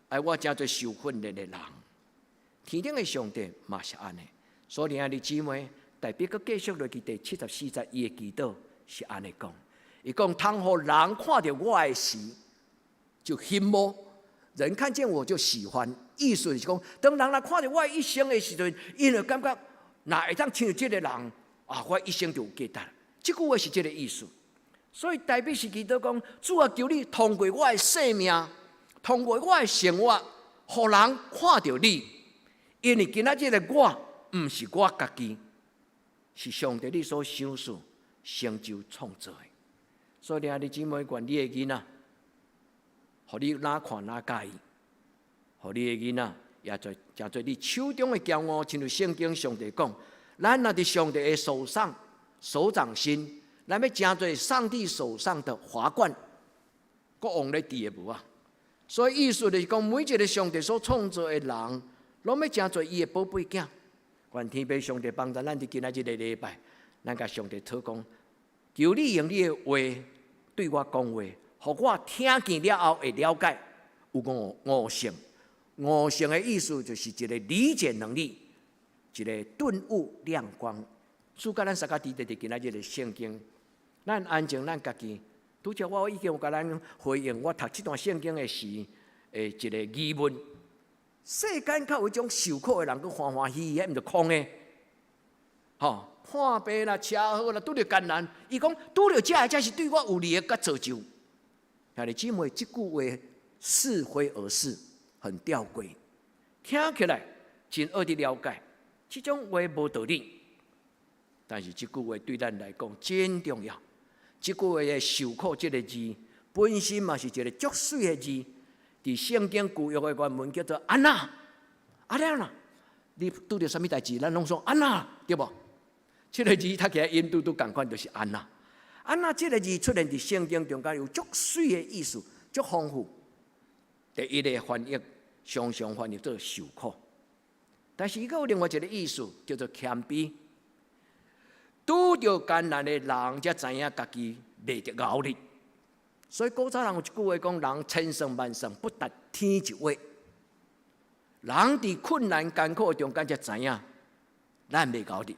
愛我成做受訓練的人。天頂的上帝嘛是按呢，所以兄弟姊妹，代表閣繼續落去第74節，伊的祈禱是按呢講。伊講：通予人看著我的時，就欣慕；人看見我就喜歡。意思是講，當人來看著我一生的時陣，𪜶就感覺，若會當親像這个人，啊，我一生就有價值。這句話是這个意思。所以代表是祈禱講：主啊，求你通過我的生命，通過我的生活，予人看著你。因為今仔這个我，毋是我家己，是上帝你所賞賜、成就、創造的。所以，兄弟姊妹，願你的囡仔，予你哪看哪佮意，予你的囡仔也做成做你手中的驕傲，親像聖經上帝講，咱若佇上帝的手上、手掌心，咱欲成做上帝手上的華冠，國王咧戴的無啊？所以意思就是講，每一个上帝所創造的人，攏欲成做伊的寶貝囝。願天父上帝幫助咱佇今仔這个禮拜，咱共上帝禱告，求你用你的話對我講話，予我聽見了後會了解，有悟性。悟性的意思就是一个理解能力，一个頓悟亮光。主佮咱相佮佇佇今仔這个聖經，咱安靜咱家己。拄則我已經有共咱回應，我讀這段聖經的時，的一个疑問。世間較有一種受苦的人，閣歡歡喜喜，彼毋著空的。吼，破病啦、車禍啦，拄著艱難。伊講拄著這个才是對我有利的佮造就。兄弟姊妹，這句話似非而是，很吊詭，聽起來真惡的了解，這種話無道理。但是這句話對咱來講真重要。這句話的受苦這个字，本身嘛是一个足媠的字，佇聖經舊約的原文叫做按那，按那，你拄著啥物代誌，咱攏說按那，對無？這个字讀起來音拄拄仝款，就是按那。按那這个字出現佇聖經中間有足媠的意思，足豐富。第一个翻譯常常翻譯做受苦，但是伊閣有另外一个意思，叫做謙卑。拄著艱難的人，才知影家己袂得𠢕得。所以古早人有一句話講：人千算萬算，不達天一劃。人佇困難艱苦中間才知影，咱袂𠢕得。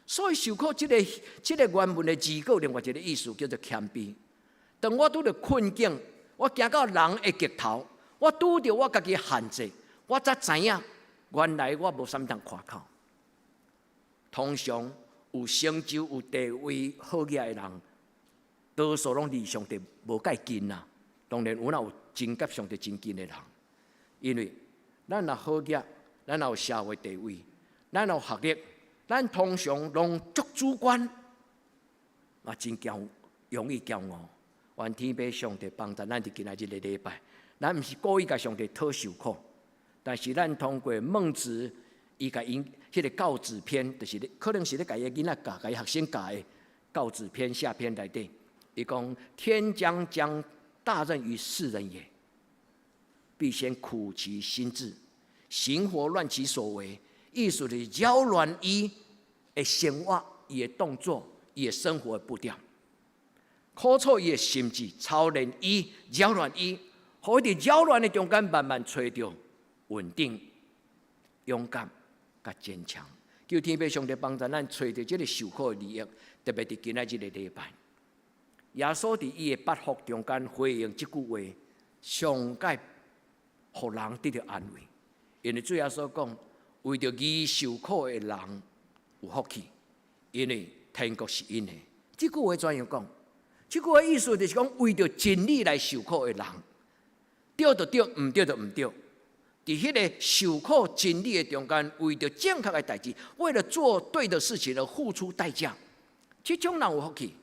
所以受苦這个原文的字，閣有另外一个意思，叫做謙卑。當我拄著困境，我行到人的極頭，我拄著我家己限制，我才知影原來我無啥物通誇口。通常有成就、有地位、好額的人，多數攏離上帝無蓋近啊。當然有那有真佮上帝真近的人，因為咱若好額，咱若有社會地位，咱有學歷，咱通常攏足主觀，嘛真驕，容易驕傲。願天父上帝幫助咱佇今仔日個禮拜，咱毋是故意共上帝討受苦，但是咱通過孟子伊共𪜶彼个告子篇，就是咧，可能是咧共伊囡仔教、共伊學生教的告子篇下篇內底，伊講天將降大任於斯人也，必先苦其心志，行拂亂其所為，意思是擾亂伊的生活、伊的動作、伊的生活的步調，苦挫伊的心志，操練伊，擾亂伊，予伊佇擾亂的中間慢慢揣著穩定、勇敢、佮堅強。求天父上帝幫助咱揣著這个受苦的利益，特別佇今仔日個禮拜，耶穌佇伊的八福中間回應這句話，上蓋予人得著安慰。因為主耶穌講，為著義受苦的人有福氣，因為天國是𪜶的。這句話怎樣講？這句話意思就是講，為著真理來受苦的人，對就對，毋對就毋對。佇彼个受苦真理的中間，為著正確的代誌，為了做對的事情而付出代價，這種人有福氣，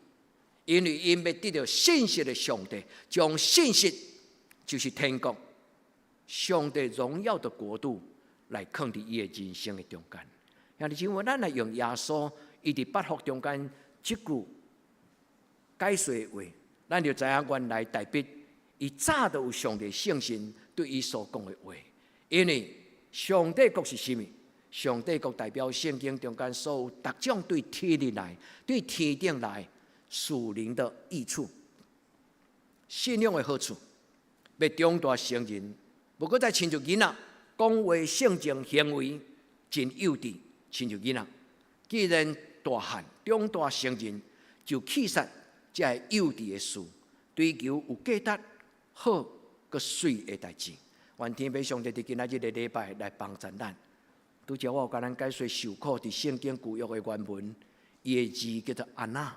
因為𪜶欲得著信實的上帝，將信實就是天國，上帝榮耀的國度來囥佇伊的人生的中間。兄弟姊妹，咱來用耶穌伊佇八福中間這句解說的話，咱就知影原來大衛伊早就有上帝聖神對伊所講的話。因為上帝國是啥物？上帝國代表聖經中間所有逐種對天裡來、對天頂來屬靈的益處、信仰的好處，欲長大成人，無閣再親像囡仔講話、性情、行為真幼稚，親像囡仔。既然大漢長大成人，就棄殺這个幼稚的事，追求有價值、好、閣媠的代誌。願天父上帝佇今仔日個禮拜來幫助咱。拄才我有共咱解說受苦佇聖經舊約的原文，伊的字叫做按那。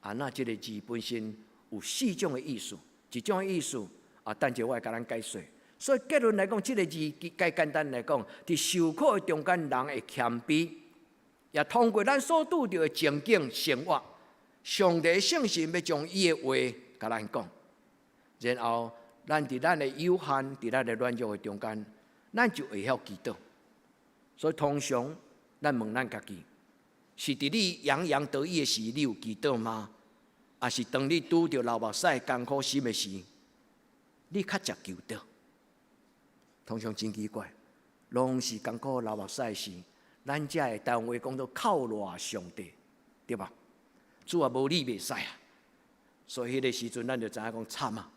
按那這个字本身有四種的意思，一種的意思啊，等陣我會共咱解說。所以結論來講，這个字較簡單來講，佇受苦的中間，人會謙卑，也通過咱所拄著的情景生活，上帝聖神欲將伊的話共咱講，然後咱佇咱的有限、佇咱的軟弱的中間，咱就會曉祈禱。所以通常咱問咱家己，是佇你洋洋得意的時，你有祈禱嗎？抑是當你拄著流目屎艱苦心的時，你較常祈禱？通常真奇怪，攏是艱苦流目屎的時，咱才會台灣話講做靠賴上帝，對吧？主啊，無你袂使啊！所以彼个時陣，咱就知影講慘啊！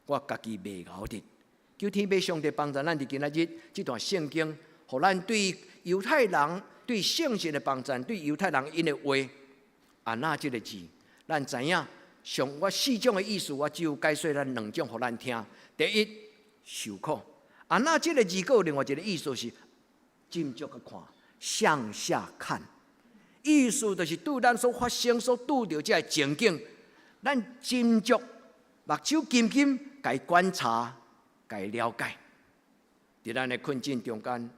我家己袂𠢕得，求天父上帝幫助咱佇今仔日這段聖經，予咱對猶太人對聖神的幫助，對猶太人𪜶的話，按那這个字，咱知影上我四種的意思，我只有解說咱兩種予咱聽。第一，受苦。按那這个字，閣有另外一个意思是斟酌去看，向下看，意思就是對咱所發生、所拄著這个情景，咱斟酌目睭金金，共觀察、共了解。佇咱的困境中間，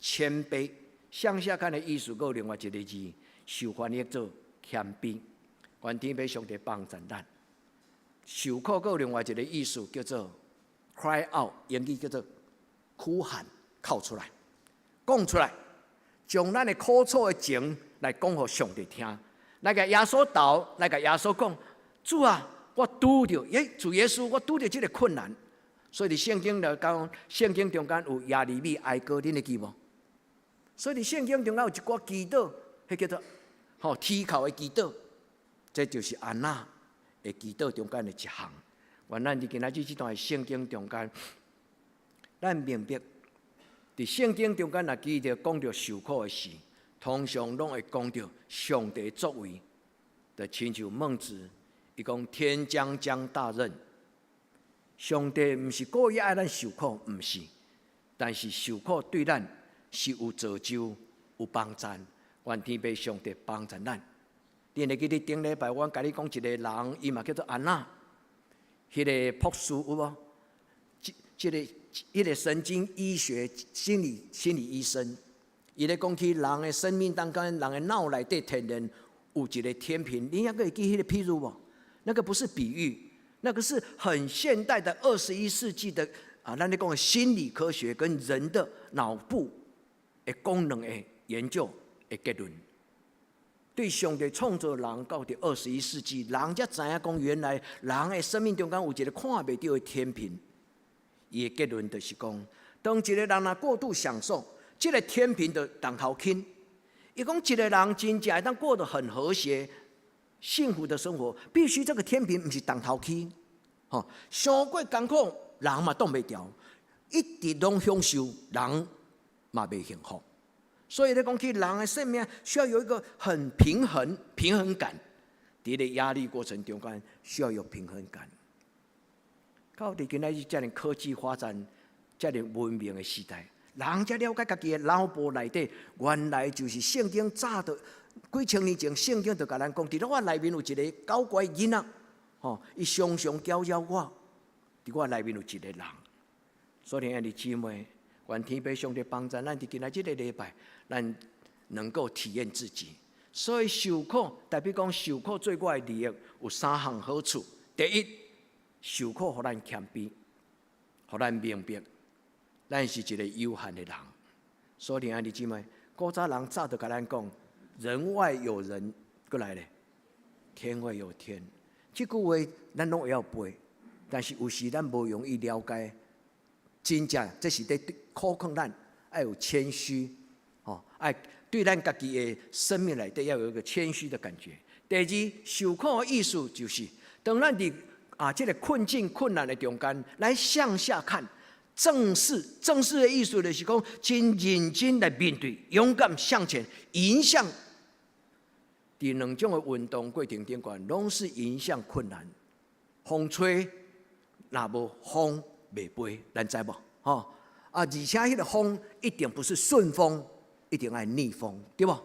謙卑向下看的意思，閣有另外一个字，受翻譯做謙卑。願天父上帝幫助咱。受苦閣有另外一個意思，叫做 cry out，英語叫做哭喊、哭出來、講出來，將咱的苦楚的情來講予上帝聽。來共耶穌投，來共耶穌講：主啊，我拄著，耶，主耶穌，我拄著這个困難。所以佇聖經來講，聖經中間有耶利米哀歌，恁會記無？所以佇聖經中間有一寡祈禱，彼叫做吼啼哭的祈禱，這就是按那的祈禱中間的一項。願咱佇今仔日這段聖經中間，咱明白，佇聖經中間若記著講著受苦的事，通常攏會講著上帝作為，就親像孟子，伊講天將降大任，上帝毋是故意愛咱受苦，毋是，但是受苦對咱是有造就、有幫助。願天父上帝幫助咱。你會記得頂禮拜我共你講一個人，伊嘛叫做按那，彼个博士有無？這個彼个神經醫學心理醫生，伊咧講起人的生命當中，人的腦內底天然有一個天平，你猶閣會記彼個譬喻無？那個不是比喻，那個是很現代的21世紀的啊，咱咧講的心理科學跟人的腦部的功能的研究的結論。對上帝創造人到佇21世紀，人才知影講原來人的生命中間有一個看袂著的天平。伊的結論就是講，當一個人若過度享受，這個天平就當頭傾。伊講一個人真正會當過得很和諧、幸福的生活，必須這個天平毋是當頭起，吼，傷過艱苦，人嘛擋袂牢，一直攏享受，人嘛袂幸福。所以咧講起人的生命需要有一個很平衡、平衡感。佇咧壓力過程中間需要有平衡感。到佇今仔日遮爾科技發展、遮爾文明的時代，人才了解家己的腦部內底，原來就是聖經早就幾千年前，聖經就共咱講，佇咧我內面有一个搞怪囡仔，吼，伊常常攪擾我，佇我內面有一個人。所以兄弟姊妹，願天父上帝幫助咱，佇今仔這个禮拜，咱能夠體驗自己。所以受苦代表講受苦對我的利益有三項好處。第一，受苦予咱謙卑，予咱明白，咱是一個有限的人。所以兄弟姊妹，古早人早就共咱講：人外有人，閣來咧，天外有天。這句話咱攏會曉背，但是有時咱無容易了解。真正這是佇苦勸咱愛有謙虛，吼，愛對咱家己的生命內底要有一個謙虛的感覺。第二，受苦的意思就是，當咱佇啊這个困境困難的中間，來向下看，正視，正視的意思就是講，真認真來面對，勇敢向前，迎向。佇兩種的運動過程頂懸，攏是迎向困難。風吹，若無風袂飛，咱知無？吼啊！而且彼个風一定不是順風，一定愛逆風，對無？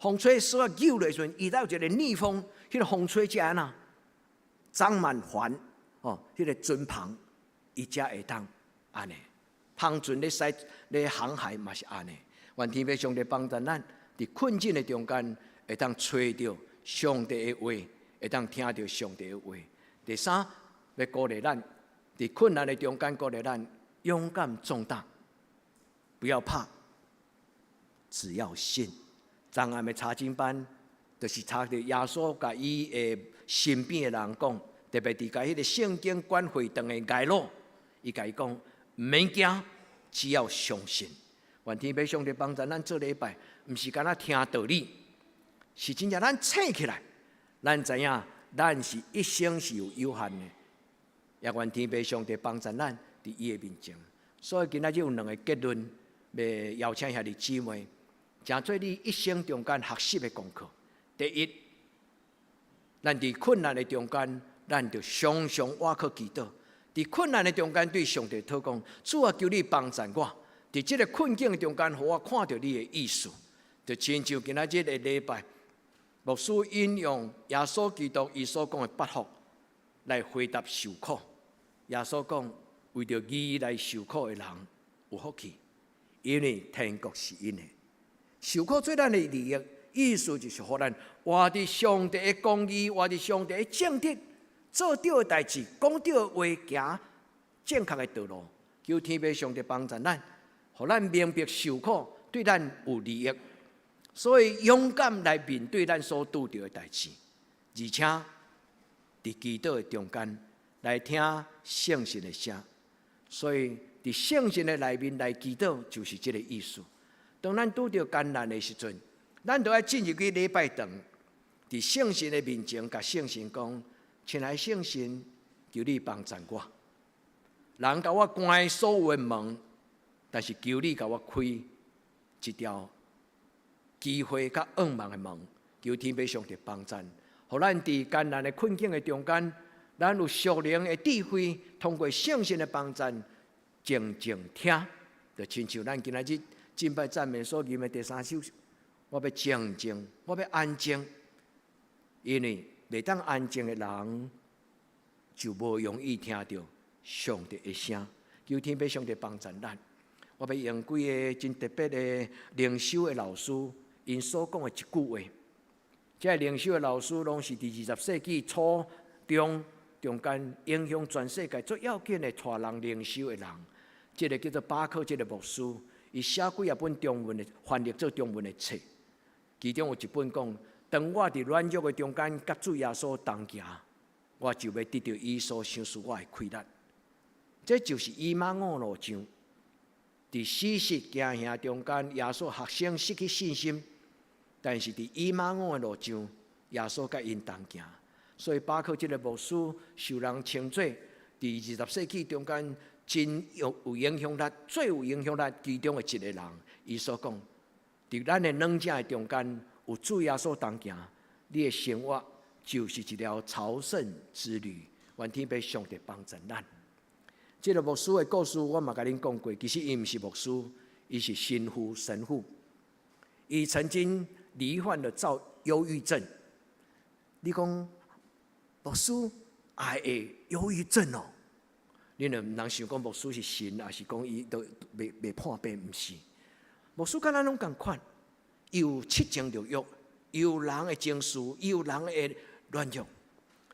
風吹索仔扭的時陣，伊有一個逆風，彼个風吹才按怎長滿帆，哦，彼个船帆，伊才會當按呢。帆船咧駛咧航海嘛是按呢。願天父上帝幫助咱，佇困境的中間，會當揣著上帝的話，會當聽著上帝的話。第三，欲鼓勵咱，佇困難的中間鼓勵咱勇敢壯膽，不要怕，只要信。昨暗的查經班，就是查著耶穌共伊的身邊的人講，特別佇共彼个聖經管會堂的睚魯，伊共伊講，毋免驚，只要相信。願天父上帝幫助咱做禮拜，毋是干焦聽道理，是真正咱醒起來，咱知影咱是一生是有有限的，也願天父上帝幫助咱佇伊的面前。所以今仔日有兩个結論，欲邀請兄弟姊妹，誠做你一生中間學習的功課。第一，咱佇困難的中間，咱著常常倚靠祈禱。佇困難的中間，對上帝禱告，主啊，求你幫助我。佇這个困境中間，予我看著你的意思，就親像今仔日的禮拜，牧師引用耶穌基督伊所講的八福來回答受苦。耶穌講，為著義來受苦的人有福氣，因為天國是𪜶的。受苦對咱的利益，意思就是予咱活佇上帝的公義，活佇上帝的正直，做對的代誌，講對的話，行正確的道路。求天父上帝幫助咱，予咱明白受苦對咱有利益，所以勇敢來面對咱所拄著的代誌，而且佇祈禱的中間來聽聖神的聲。所以佇聖神的內面來祈禱，就是這个意思。當咱拄著艱難的時陣，咱就愛進入去禮拜堂，佇聖神的面前，共聖神講：親愛聖神，求你幫助我。人共我關所有的門，但是求你共我開一條機會佮向望的門，求天父上帝幫助，予咱佇艱難的困境的中間，咱有屬靈的智慧，通過聖神的幫助，靜靜聽，就親像咱今仔日敬拜讚美所吟的第三首，我欲靜靜，我欲安靜，因為袂當安靜的人，就無容易聽著上帝的聲。求天父上帝幫助咱。我欲用幾个真特別的靈修的老師，𪜶所講的一句話。這个靈修的老師攏是佇20世紀初中中間影響全世界最要緊的帶人靈修的人。這个叫做巴克，這个牧師，伊寫幾仔本中文的翻譯做中文的冊，其中有一本講：當我佇軟弱的中間，佮主耶穌同行，我就欲得著伊所賞賜我的氣力。這就是以馬忤路上，佇死室行行中間，耶穌學生失去信心，但是佇以馬忤的路上，耶穌佮𪜶同行。所以巴克這个牧師受人稱做佇20世紀中間真有影響力、最有影響力其中的一個人。伊所講，佇咱的軟弱的中間，有主耶穌同行，你的生活就是一條朝聖之旅。願天父上帝幫助咱。這个牧師的故事，我嘛共恁講過。其實伊毋是牧師，伊是神父神父。伊曾經罹患了躁憂鬱症。你講牧師也會憂鬱症哦？你若毋通想講牧師是神，抑是講伊都袂破病？毋是。牧師佮咱攏仝款，伊有七情六欲，有人的情緒，有人的軟弱。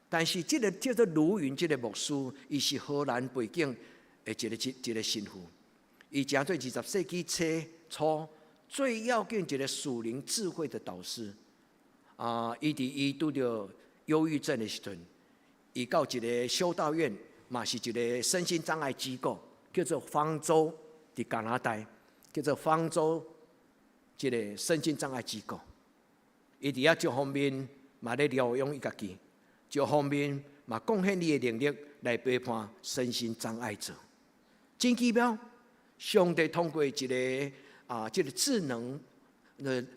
但是這个叫做盧雲這个牧師，伊是荷蘭背景的一个神父，伊成做20世紀初最要緊一个屬靈智慧的導師。啊，伊佇伊拄著憂鬱症的時陣，伊到一个修道院，嘛是一个身心障礙機構，叫做方舟，佇加拿大，叫做方舟這个身心障礙機構。伊佇遐一方面嘛咧療養伊家己。一方面嘛貢獻伊的能力來陪伴身心障礙者，真奇妙！上帝通過一个啊，這个智能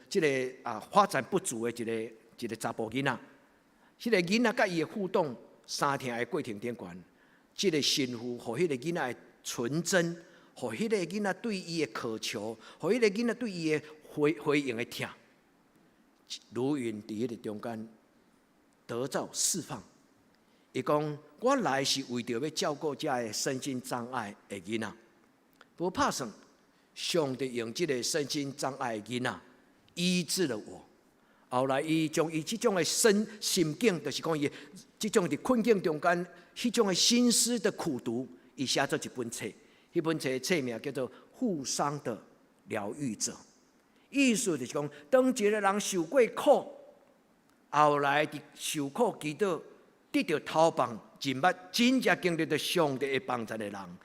這个發展不足的一个查埔囡仔，這个囡仔佮伊的互動相聽的過程頂懸，這个神父予彼个囡仔的純真，予彼個囡仔對伊的渴求，予彼個囡仔對伊的回應的疼，盧雲佇彼个中間得到釋放。伊講：我來是為著欲照顧遮个身心障礙的囡仔，無拍算，上帝用這个身心障礙的囡仔醫治了我。後來，伊將伊這種的身心境，就是講伊這種佇困境中間，彼種的心思的苦毒，伊寫做一本冊。彼本冊冊名叫做《負傷的療癒者》。意思就是講，當一个人受過苦，後來佇受苦祈禱得著頭放，認捌真正經歷著上帝的幫助的人，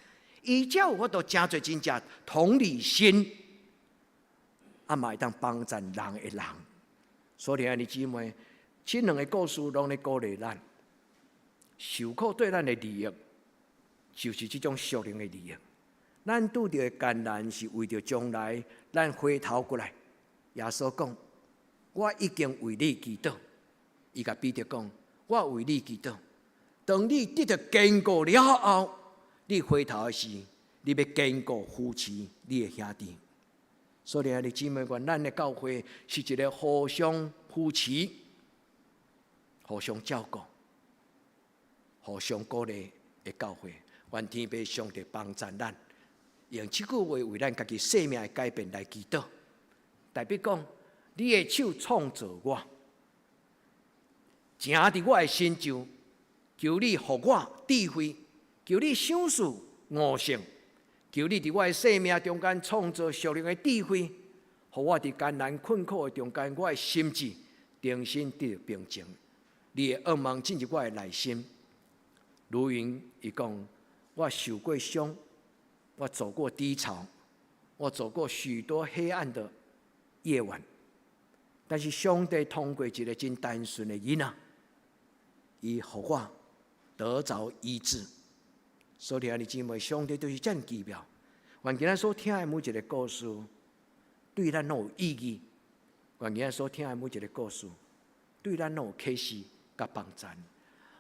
伊才有法度成做真正同理心，啊嘛會當幫助人的人。所以，兄弟姊妹，這兩个故事攏咧鼓勵咱，受苦對咱的利益，就是這種屬靈的利益。咱拄著的艱難，是為著將來咱回頭過來。耶穌講：我已經為你祈禱。伊共彼得講：我為你祈禱。當你得著堅固了後，你回頭的時，你欲堅固扶持你的兄弟。所以，兄弟姊妹，願咱的教會是一个互相扶持、互相照顧、互相鼓勵的教會。願天父上帝幫贊咱，用這句話為咱家己生命的改變來祈禱。大衛講，你的手創造我，成佇我的身上，求你予我智慧，求你賞賜悟性，求你佇我的生命中間創造屬靈的智慧，予我佇艱難困苦的中間，我的心志重新得著平靜。你的願望進入我的內心。如雲伊講，我受過傷，我走過低潮，我走過許多黑暗的夜晚，但是上帝通過一個真單純的囡仔，伊予我得著醫治。所以兄弟姊妹，上帝就是遮爾奇妙。願今仔所聽的每一个故事，對咱攏有意義。願今仔所聽的每一个故事，對咱攏有啟示佮幫贊。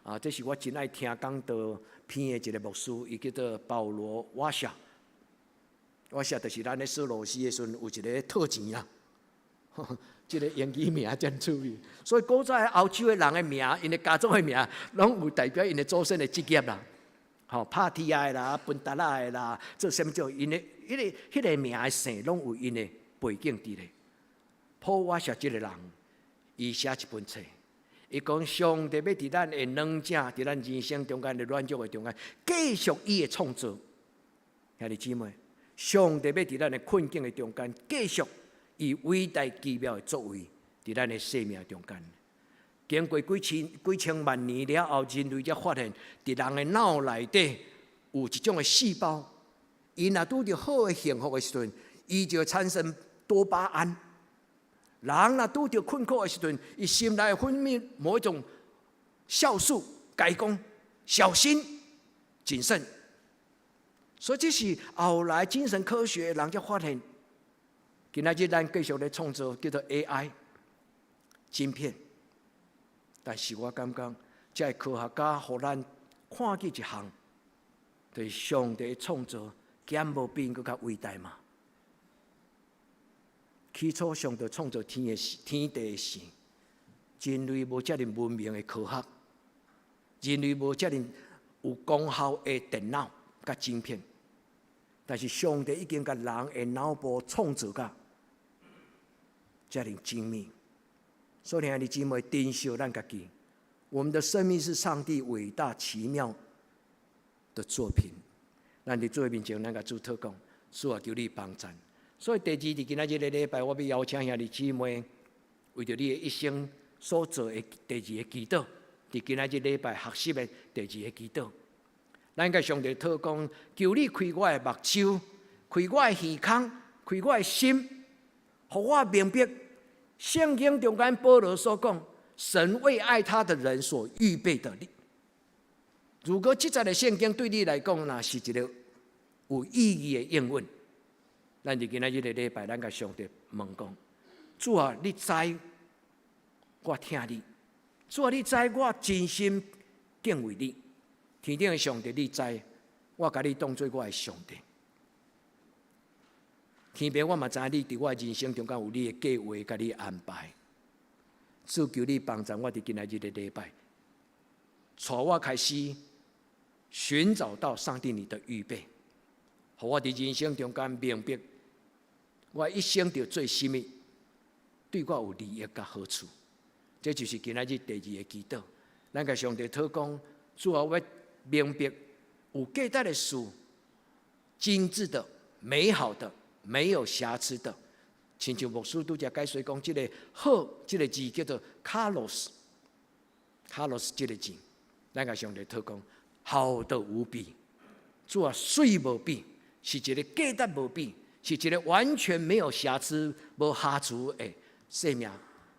啊，這是我真愛聽講道片的一个牧師，伊叫做保羅瓦夏。瓦夏就是咱咧掃螺絲的時陣有一个套錢啦。這个英語名真趣味。所以古早歐洲的人的名，𪜶的家族的名，攏有代表𪜶的祖先的職業啦。吼，拍鐵仔的啦，分竹仔的啦，做啥物做？𪜶的彼個名的姓，攏有𪜶的背景佇咧。保瓦夏這个人，伊寫一本冊，伊講上帝欲佇咱的軟弱，佇咱人生中間的軟弱的中間，繼續伊的創造。兄弟姊妹，上帝欲佇咱的困境的中間，繼續伊偉大奇妙的作為，佇咱的生命中間。經過幾千幾千萬年了後，人類才發現，佇人的腦內底有一種的細胞，伊若拄著好的幸福的時陣，伊就會產生多巴胺。人若拄著困苦的時陣，伊心內分泌某一種酵素，共伊講小心謹慎。所以這是後來精神科學人才發現，今仔日咱繼續咧創造叫做 AI 晶片。但是我感覺，這个科學家予咱看見一項，就是上帝創造，敢無比閣較偉大嘛？起初上帝創造天的時，天地的時，人類無遮爾文明的科學，人類無遮爾有功效的電腦佮晶片，但是上帝已經共人的腦部創造甲遮爾精密。所以兄弟姊妹，珍惜咱家己。我們的生命是上帝偉大奇妙的作品。咱佇主的面前，咱共主禱告，主啊，求你幫贊。所以第二，佇今仔日个禮拜，我欲邀請兄弟姊妹，為著你的一生所做的第二个祈禱，佇今仔日禮拜學習的第二个祈禱。咱共上帝禱告，求你開我的目睭，開我的耳孔，開我的心，予我明白。聖經中間保羅所講，神為愛他的人所預備的。如果這節的聖經對你來講，若是一个有意義的應允，咱佇今仔日个禮拜，咱共上帝問講：主啊，你知我疼你；主啊，你知我真心敬畏你。天頂的上帝，你知我共你當做我的上帝。天父，我嘛知你佇我人生中間有你的計劃，共你安排。主求你幫助我佇今仔日个禮拜，帶我開始尋找到上帝你的預備，予我佇人生中間明白，我一生著做啥物，對我有利益佮好處。這就是今仔日第二个祈禱。咱共上帝禱告，主啊，我明白有價值的事，精緻的、美好的、沒有瑕疵的。親像牧師拄才解說講，這个好，這个字叫做 kalos，kalos 這个字，咱共上帝禱告，好的無比，主啊，媠無比，是一个價值無比，是一个完全沒有瑕疵、無瑕疵的生命。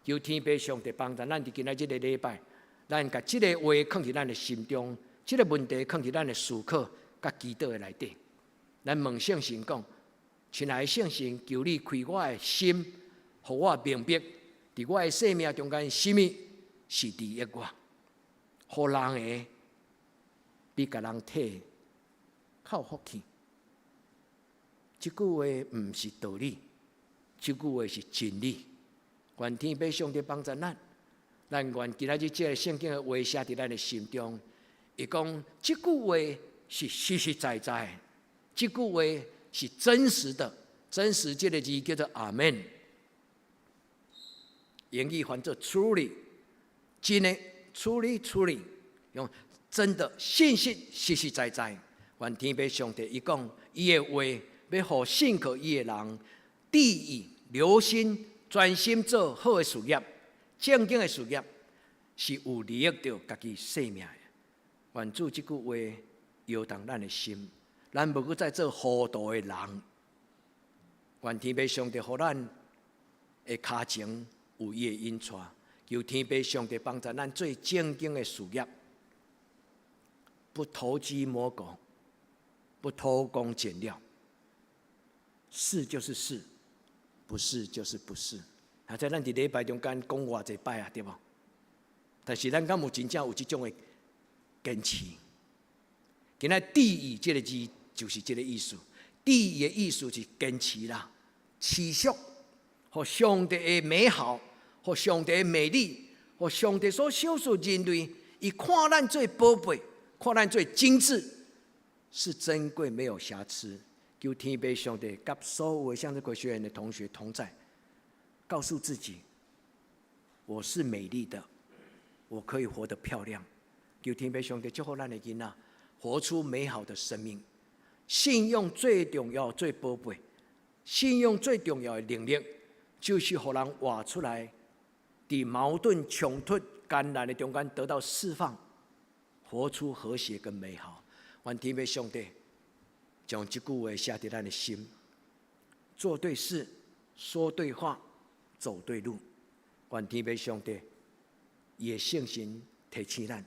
求天父上帝幫助咱佇今仔這个禮拜，咱共這个話囥佇咱的心中，這个問題囥佇咱的思考佮祈禱的內底。咱問聖神講：親愛的聖神，求你開我的心，予我明白，佇我的生命中間，啥物是利益我，予人的比共人提較有福氣。這句話毋是道理，這句話是真理。願天父上帝幫助咱，咱願今仔日這个聖經的話寫佇咱的心中。伊講這句話是實實在在，這句話是真實的。真實這个字叫做阿門，英語翻做 truly，真的 truly truly，用真的信實實實在在。願天父上帝伊講，伊的話欲予信靠伊的人，注意留心專心做好的事業，正經的事業是有利益著家己性命的。願主這句話搖動咱的心，咱無閣再做糊塗的人。願天父上帝予咱的跤前有伊的引帶，求天父上帝幫助咱做正經的事業，不偷雞摸狗，不偷工減料。是就是是，不是就是不是。啊，這咱佇禮拜中間講偌濟擺啊，對無？但是咱敢有真正有這種的堅持？今仔注意這个字就是這个意思。注意的意思是堅持啦，持續，予上帝的美好，予上帝的美麗，予上帝所賞賜人類，伊看咱做寶貝，看咱做精緻，是珍貴沒有瑕疵。求天父上帝佮所有的向日葵學院的同學同在，告訴自己，我是美麗的，我可以活得漂亮。求天父上帝祝福咱的囡仔，活出美好的生命。信仰最重要、最寶貝，信仰最重要的能力，就是予人活出來，佇矛盾衝突、艱難的中間得到釋放，活出和諧跟美好。願天父上帝將這句話寫佇咱的心，做對事，說對話，走對路。願天父上帝伊的聖神提醒咱，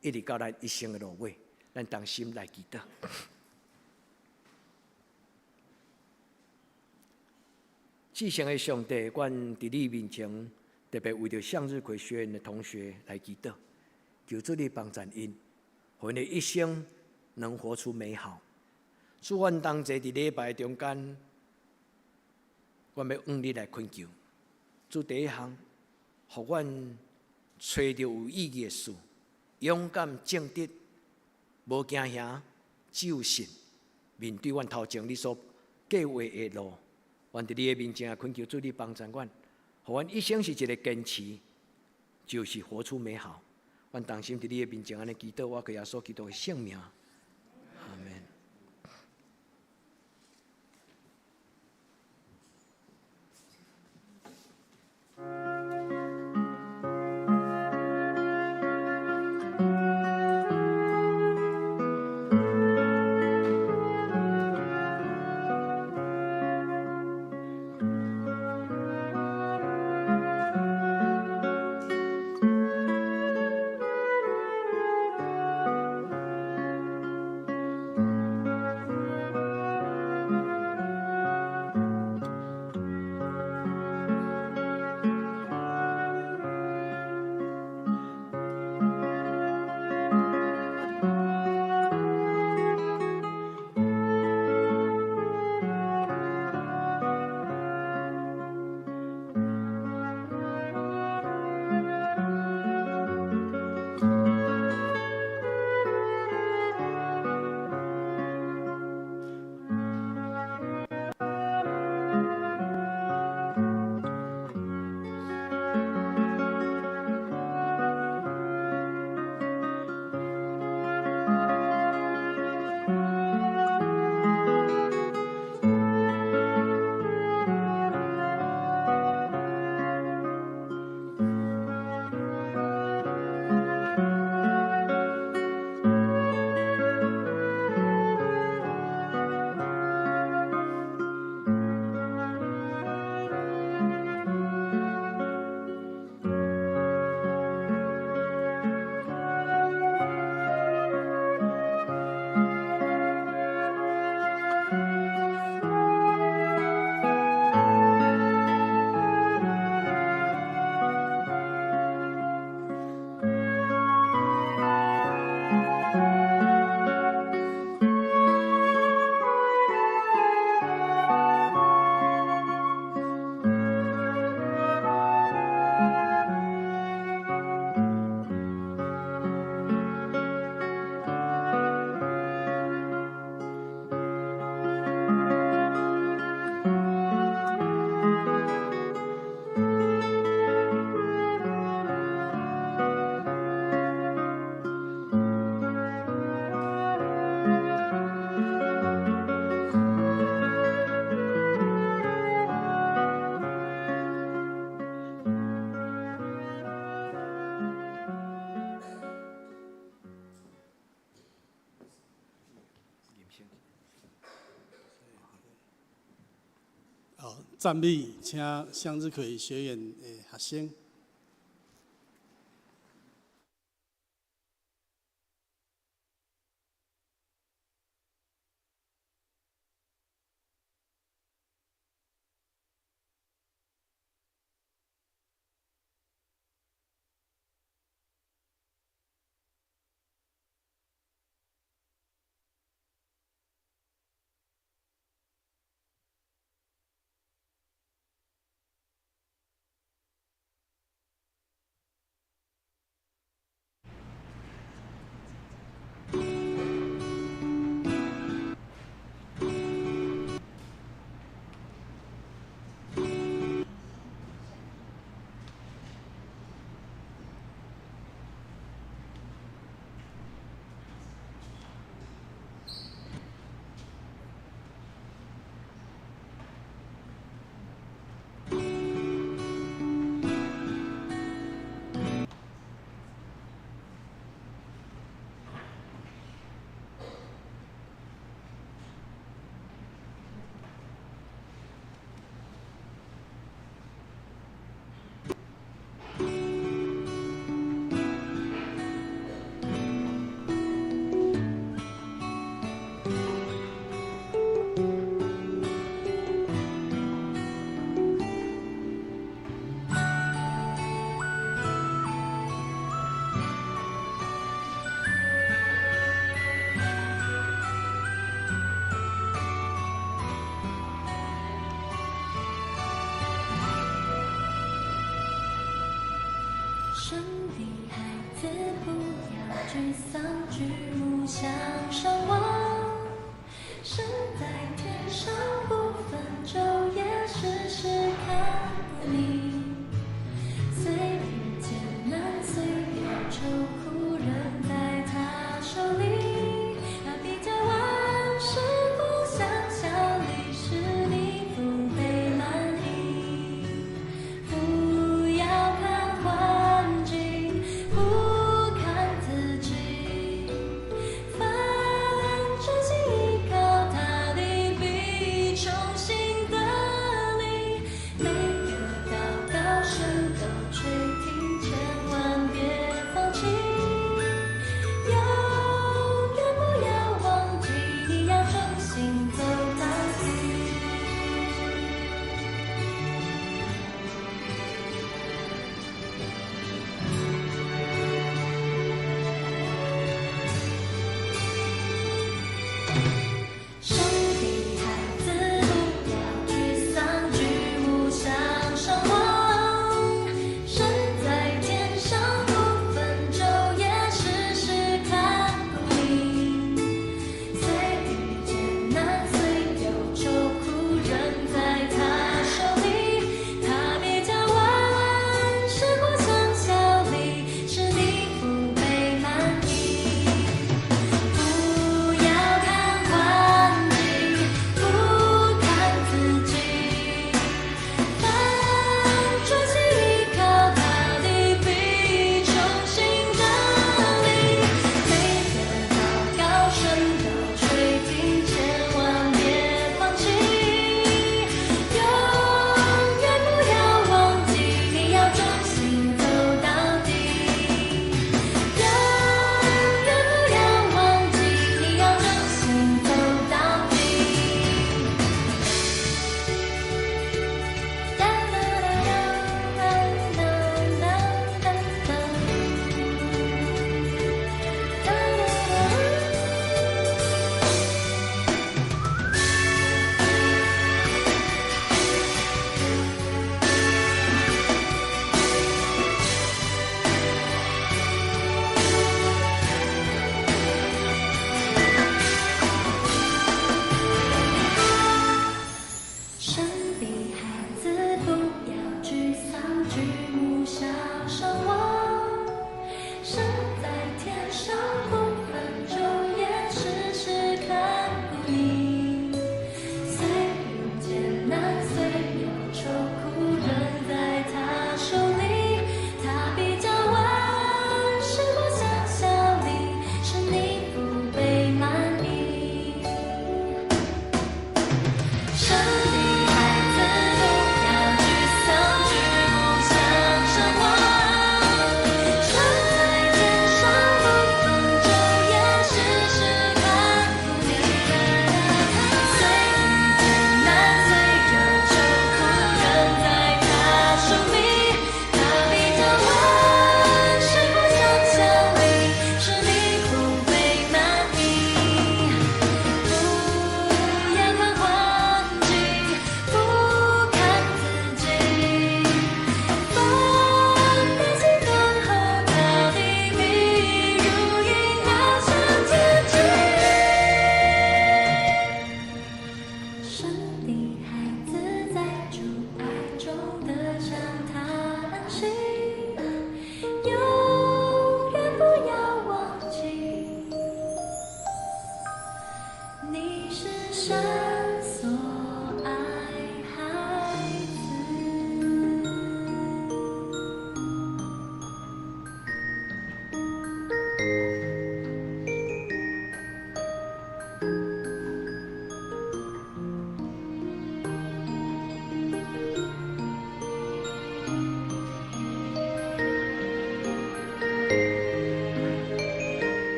一直到咱一生的落尾，咱同心來祈禱。至聖的上帝，阮佇你面前，特別為著向日葵學院的同學來祈禱，求主你幫助𪜶，予𪜶的一生能活出美好。主，阮同齊佇禮拜中間，阮欲向你來懇求。主，第一項，予阮揣著有意義的事，勇敢正直，無驚嚇，只有信，面對阮頭前你所計劃的路。願佇你的面前啊，懇求主你幫助阮，予阮一生是一个堅持，就是活出美好。阮同心佇你的面前按呢祈禱，我靠耶穌基督的聖名，阿門。讚美，請向日葵學院的學生。神的孩子，不要沮喪，舉目向上望。神在天上不分晝夜，時時看顧你。歲月艱難，歲月愁苦，仍在他手裡。他必叫萬事互相效力，使你福杯滿溢。不要看環境，不看自己，凡專心依靠他的，必重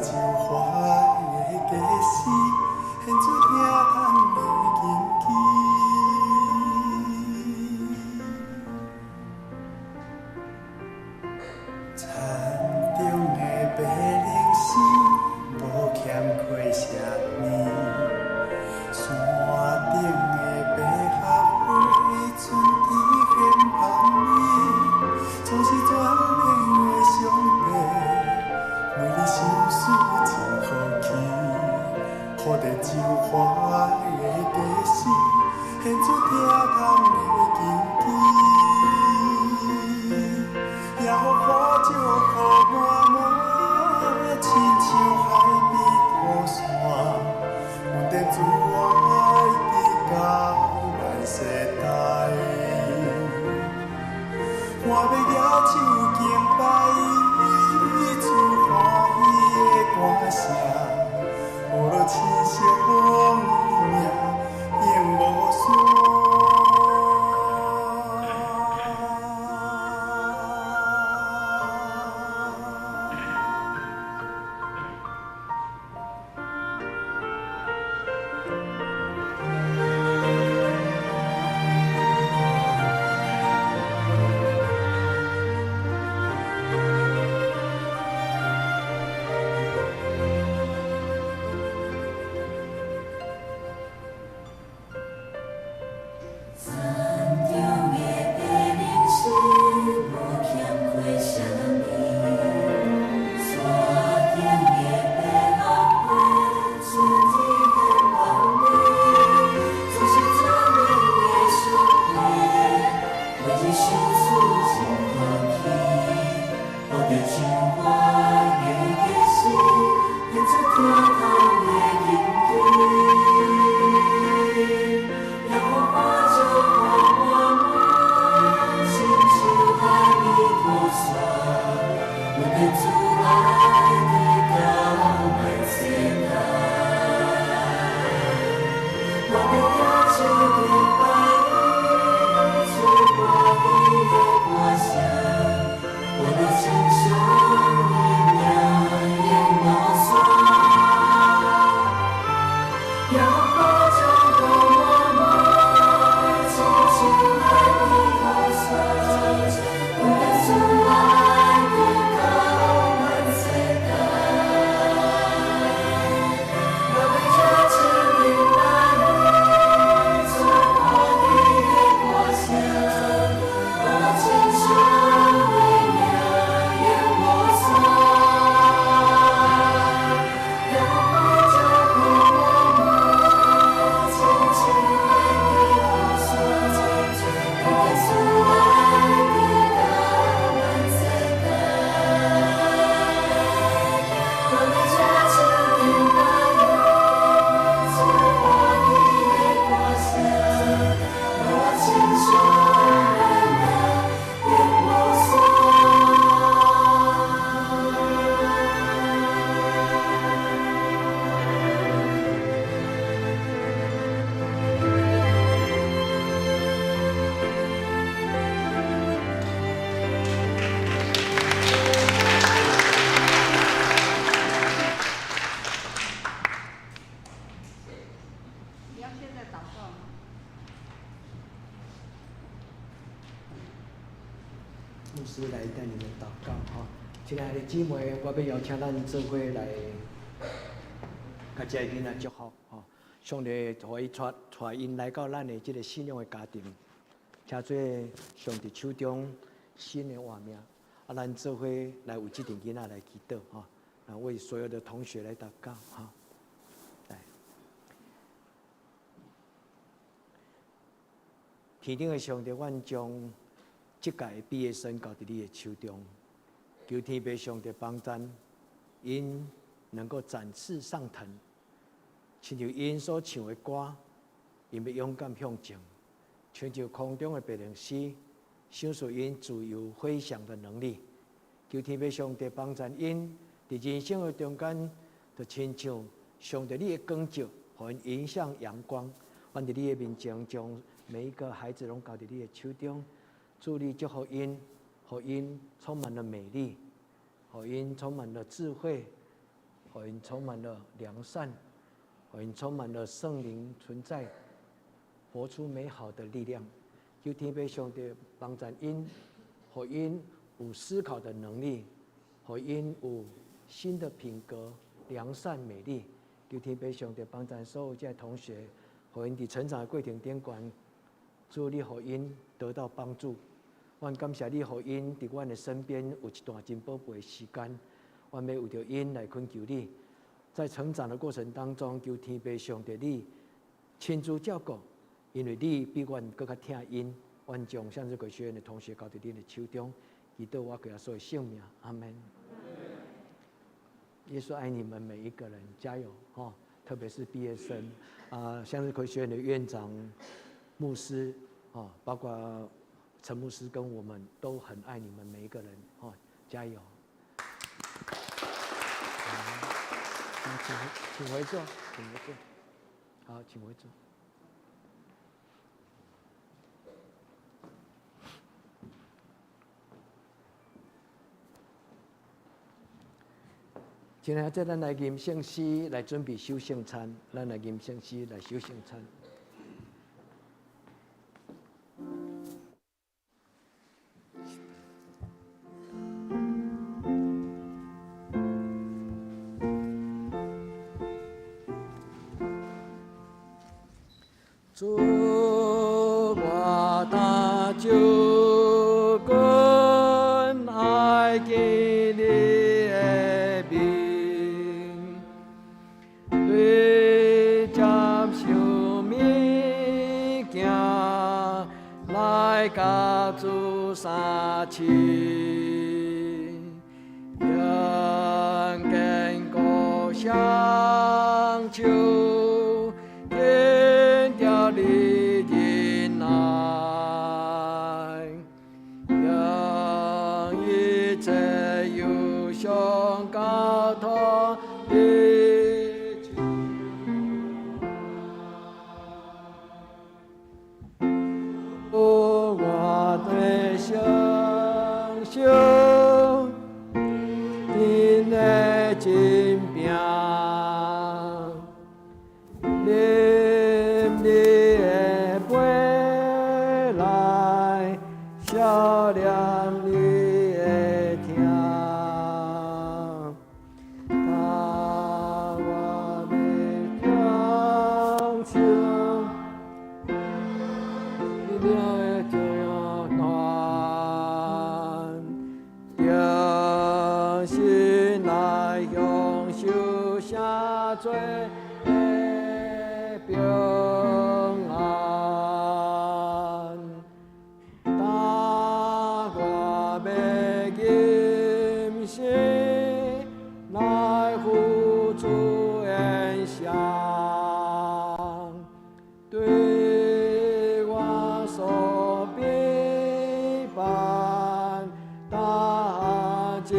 就歡的家詩，獻出疼痛的根基。田中的白灵丝，無欠缺啥物。山頂的百合花，春天現芳味。總是全能的上帝，每日心事真好奇，予著就歡的家詩，獻出疼痛的根基。耶和華祝福滿滿，親像海邊塗山。阮的主愛直到萬世代。我欲舉手敬拜，主歡喜的歌聲，學了稱頌伊名，永無散。田中的白灵丝，無欠缺啥物。山頂的百合花，春天現芳味。總是全能的上帝，每日心事真好奇，予著就歡的家詩，獻出疼痛的根基。耶和華祝福滿滿，親像海邊塗山。阮的主愛直到萬世代。我欲舉手敬拜你，主歡喜的歌聲，我欲稱頌你名，永無散。耶和華祝福滿滿，親像海邊塗山。阮的主愛直到萬世代。我欲舉手敬拜你，主歡喜的歌聲，我欲稱頌你名，永無散。耶和華祝福滿滿，親像海邊塗山。阮的主愛直到萬世代。我欲舉手敬拜你，主歡喜的歌聲，我欲稱頌你名，永無散。你要現在禱告嗎？牧師來帶你們禱告哈，親愛的姊妹，我欲邀請咱做伙來，共這个囡仔祝福吼。上帝予伊帶帶𪜶來到咱的這个信仰的家庭，請做上帝手中新的活命。啊，咱做伙來為這陣囡仔來祈禱吼，啊，為所有的同學來禱告哈。來，天頂的上帝，阮將這屆的畢業生交佇你的手中，求天父上帝幫贊，𪜶能夠展翅上騰，親像𪜶所唱的歌，𪜶欲勇敢向前，親像空中的白靈絲，賞賜𪜶自由飛翔的能力。求天父上帝幫贊𪜶，佇人生的中間，就親像上帝你的光照，予𪜶迎向陽光。阮佇你的面前，將每一個孩子攏交佇你的手中，主你祝福𪜶，予𪜶充滿了美麗，予𪜶充滿了智慧，予𪜶充滿了良善，予𪜶充滿了聖靈存在，活出美好的力量。求天父上帝幫助𪜶，予𪜶有思考的能力，予𪜶有新的品格、良善、美麗。求天父上帝幫助所有這同學，予𪜶佇成長的過程頂懸，主你予𪜶得到幫助。阮感謝你，予𪜶佇阮的身邊有一段真寶貴的時間。阮欲為著𪜶來懇求你，在成長的過程當中，求天父上帝你親自照顧，因為你比阮閣較疼𪜶。阮將向日葵學院的同學交佇恁的手中，祈禱我耶穌的聖名，阿門。耶穌愛你們每一個人，加油哈！特別是畢業生啊，向日葵學院的院長、牧師啊，包括陳牧師跟我們都很愛你們每一個人哈，加油！請請回座，請回座。好，請回座。今日這咱來吟聖詩來準備守聖餐，咱來吟聖詩來守聖餐。主，我大救君，愛見你的面，對接受物件，來佮主相親，永堅固雙手。堅定你忍耐，將一切憂傷交託你手。我的雙手，恁的真拼。啉你的杯來，消念你的疼，當我欲享受，你的祝願，重新來享受聖罪的平安，當我欲忍心來付出獻上，對我所備辦大真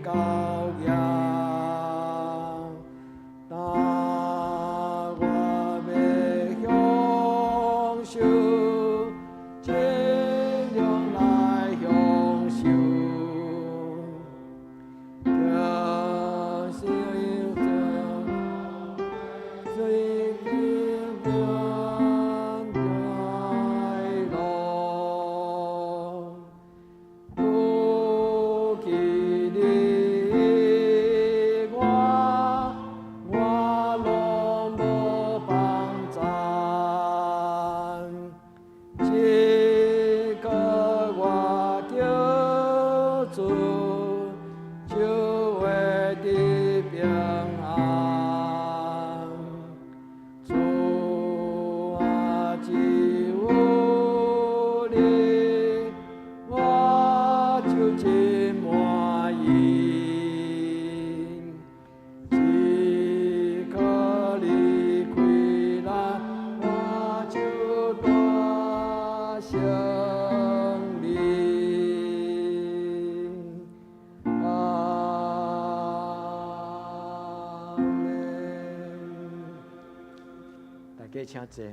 羔羊，當我欲享受，盡量來享受，就是最平安快樂，除去你我，我攏無幫贊。這個我求主，就會得平安。主啊，只有你，我就真滿意。這刻離開咱，我就大勝利。阿們。大家請坐。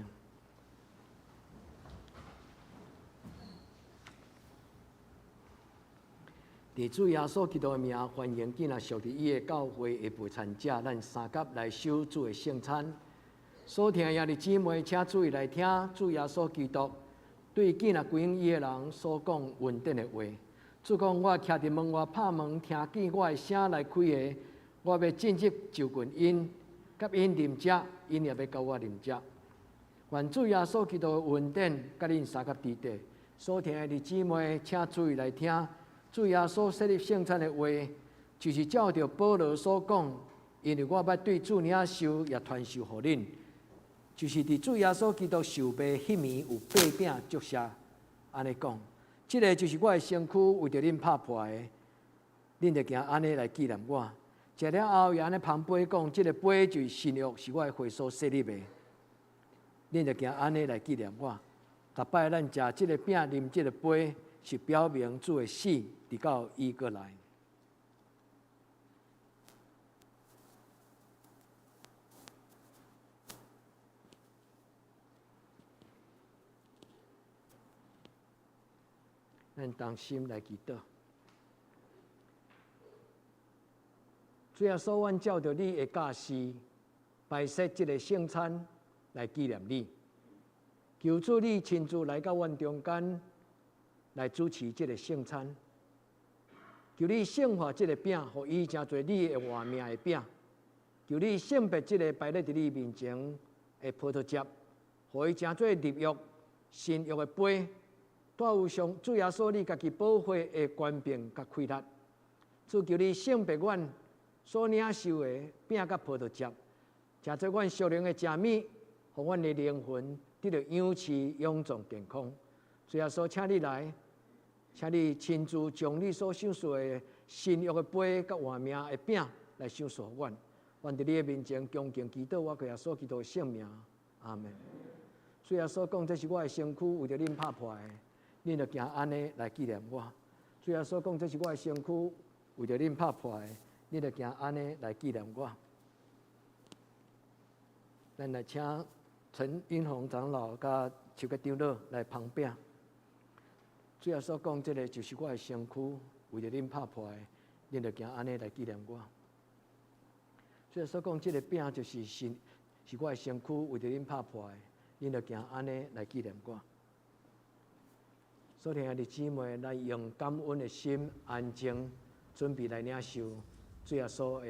佇主耶穌基督的名，歡迎囝仔屬佇伊的教會的陪餐者，咱相佮來守主的聖餐。所聽的兄弟姊妹，請注意來聽主耶穌基督對囝仔歸向伊的人所講恩典的話。主講：我徛佇門外拍門，聽見我的聲來開的，我欲進入就近𪜶，佮𪜶啉食，𪜶也欲佮我啉食。願主耶穌基督的恩典佮恁相佮佇底。所聽的兄弟姊妹，請注意來聽主耶穌設立聖餐的話，就是照著保羅所講，因為我捌對主領受，也傳授予恁，就是佇主耶穌基督受賣彼暝有擘餅祝謝，按呢講，這个就是我的身軀，為著恁拍破的，恁著行按呢來紀念我。食了後，伊按呢捧杯講，這个杯就是新約，是我的血所設立的，恁著行按呢來紀念我。逐擺咱食這个餅、啉這个杯，是表明主的死，直到伊閣來。咱同心來祈禱。主耶穌，阮照著你的教示，擺設這个聖餐來紀念你。求主你親自來到阮中間，來主持這个聖餐。求你聖化這个餅，予伊成做你的活命的餅。求你聖別這个擺佇你面前的葡萄汁，予伊成做立約新約的杯，帶有上主耶穌你家己寶血的權柄佮氣力。主求你聖別阮所領受的餅佮葡萄汁，成做阮屬靈的食物，予阮的靈魂得著養飼、養壯健康。主耶穌，請你來，請你親自將你所賞賜的新約的杯佮活命的餅來賞賜予阮。阮佇你的面前恭敬祈禱，我靠耶穌基督的聖名，阿們。主耶穌講，這是我的身軀，為著恁拍破的，恁著行按呢來紀念我。主耶穌講，這是我的身軀，為著恁拍破的，恁著行按呢來紀念我。咱來請陳英宏長老佮邱吉長老來捧餅。主耶穌講，這个就是我的身軀，為著恁拍破的，恁著行按呢來紀念我。主耶穌講，這个餅就是身，是我的身軀，為著恁拍破的，恁著行按呢來紀念我。所以兄弟姊妹，來用感恩的心，安靜，準備來領受主耶穌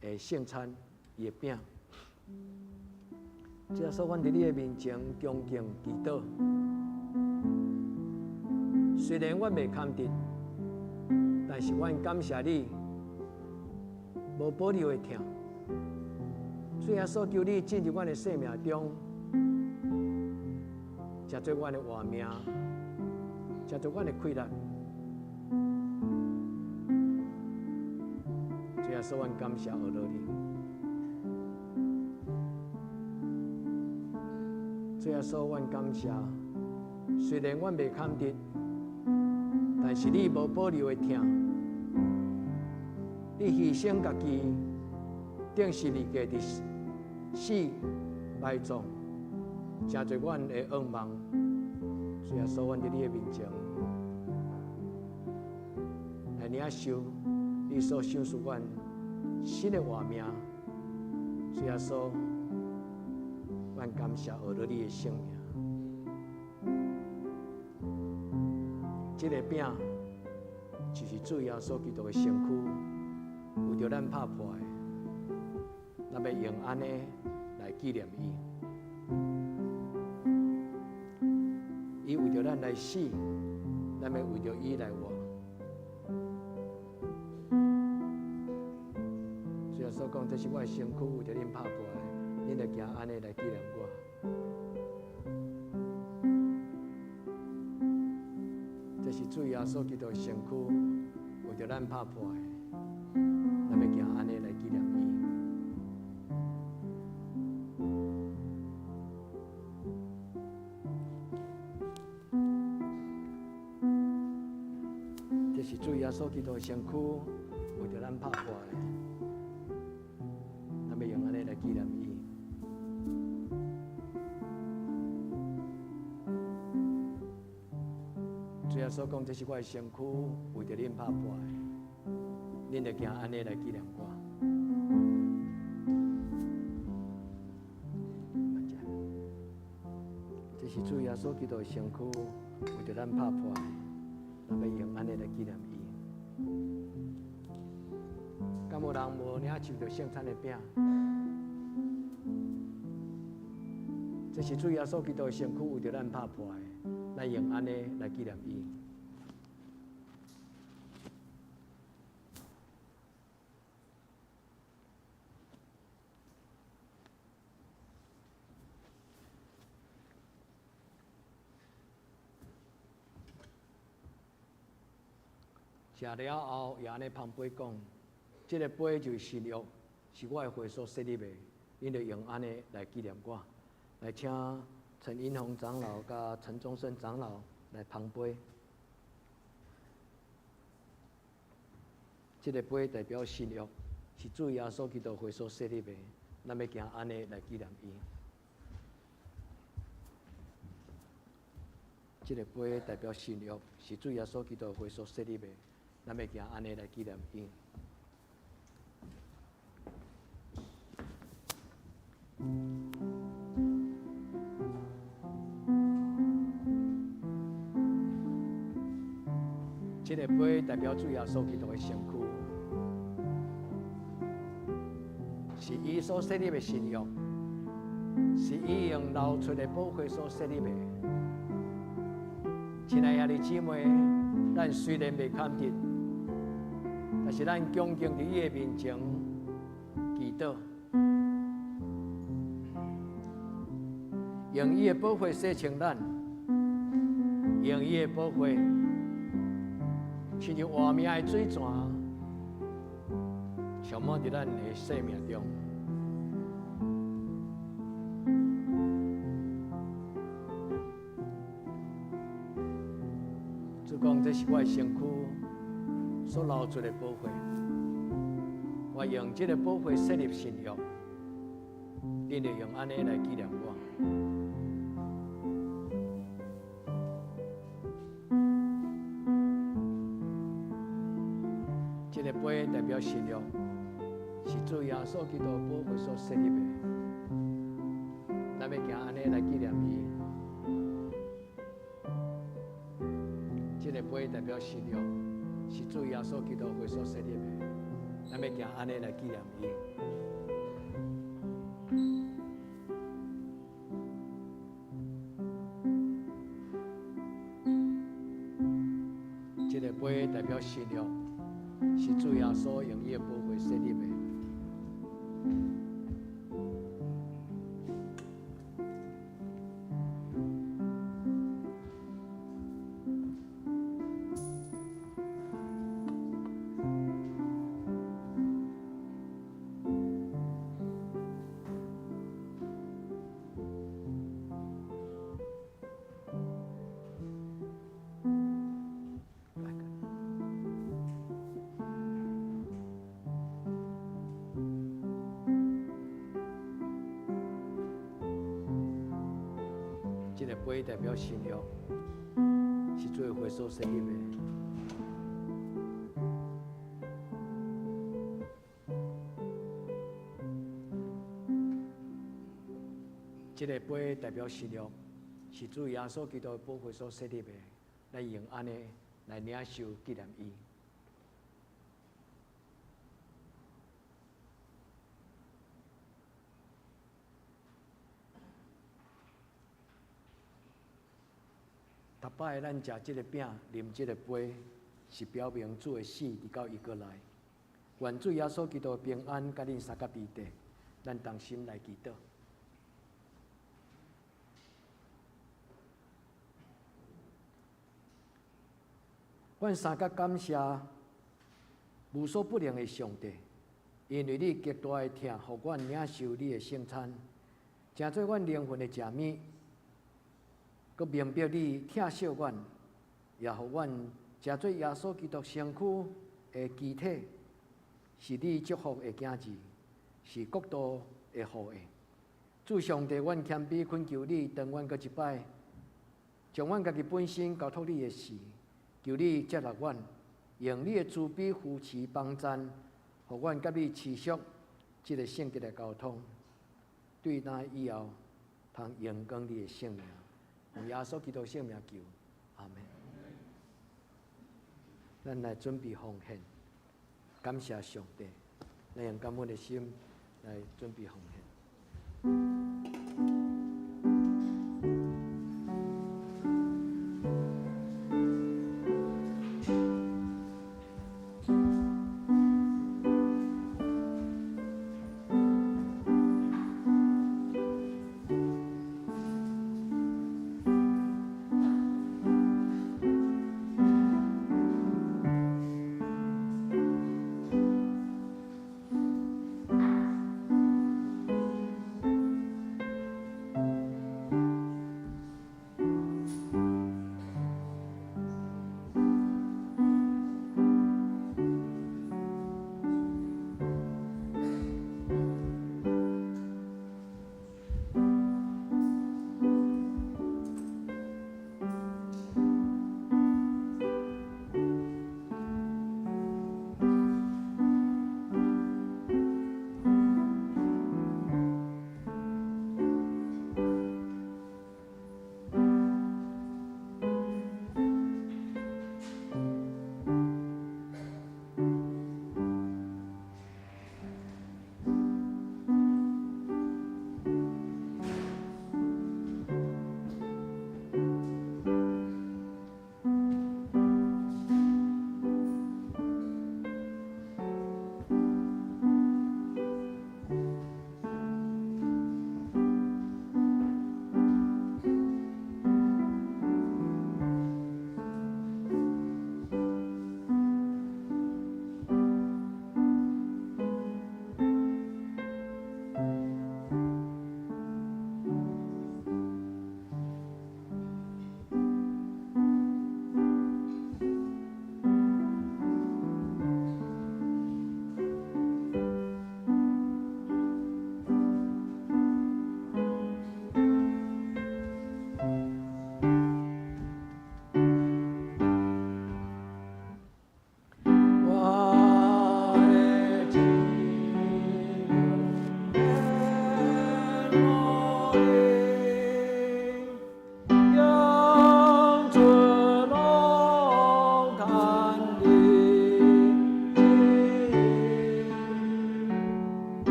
的聖餐，伊的餅。主耶穌，阮佇你的面前恭敬祈禱。雖然阮袂堪得，但是阮感謝你，無保留的疼。主耶穌，求你進入阮的生命中，成做阮的活命，成做阮的氣力。主耶穌，阮感謝阿羅你。主耶穌，阮感謝。雖然阮袂堪得，但是你無保留的疼，你犧牲家己，釘十字架佇死埋葬，成做阮的願望。主耶穌，阮佇你的面前來領受你所賞賜阮新的活命。主耶穌，阮感謝阿羅你的聖名。這个餅就是主耶穌基督的身軀，為著咱拍破的，咱欲用按呢來紀念伊。伊為著咱來死，咱欲為著伊來活。主耶穌講，這是我的身軀，為著恁拍破的，恁著行按呢來紀念我。這是主耶穌基督的身軀，為著咱拍破的，咱欲行按呢來紀念伊。這是主耶穌基督的身軀，為著咱拍破的，咱欲用按呢來紀念伊。主耶耶穌講：這是我的身軀，為著恁拍破的，恁著行按呢來紀念我。這是主耶穌基督的身軀，為著咱拍破的，咱欲用按呢來紀念伊。敢有人無領受著聖餐的餅？這是主耶穌基督的身軀，為著咱拍破的，咱用按呢來紀念伊。食了後，也按呢捧杯講：這个杯就是新約，是我的血所設立的，恁著用按呢來紀念我。來請陳英宏長老佮陳忠勝長老來捧杯。這个杯代表新約，是主耶穌基督血所設立的，咱欲行按呢來紀念伊。這个杯代表新約，是主耶穌基督血所設立的，咱欲行按呢來紀念伊。這个杯代表主耶穌基督的身軀，是伊所設立的新約，是伊用流出的寶血所設立的。親愛的兄弟姊妹，咱雖然袂堪得，但是咱恭敬佇伊的面前祈禱，用伊的寶血洗清咱，用伊的寶血，親像活命的水泉，充滿佇咱的生命中。主講：這是我的身軀所流出的寶血，我用這个寶血設立新約，恁著用按呢來紀念我。這个杯代表新約，是主耶穌基督寶血所設立的，咱欲行按呢來紀念伊。這个杯代表新約，是主耶穌基督血所設立的，咱欲行按呢來紀念伊。這个杯代表新約，是主耶穌用伊的寶血設立的。這个杯代表新約，是主的血所設立的。這个杯代表新約，是主耶穌基督的寶血所設立的，來用按呢來領受紀念伊。逐擺咱食這个餅、啉這个杯，是表明主的死直到伊閣來。願主耶穌基督的平安佮恁三甲彼得，咱同心來祈禱。阮三甲感謝無所不能的上帝，因為你極大的疼，予阮領受你的聖餐，成做阮靈魂的食物。閣明白你疼惜阮，也予阮成做耶穌基督身軀的肢體，是你祝福的囝兒，是國度的後裔。主上帝，阮謙卑懇求你，當阮閣一擺，將阮家己本身交託你的時，求你接納阮，用你的慈悲扶持幫贊，予阮佮你持續這个聖潔的交通。對那以後，通榮光你的聖名，奉耶穌基督聖名求，阿門。咱來準備奉獻，感謝上帝，咱用感恩的心來準備奉獻。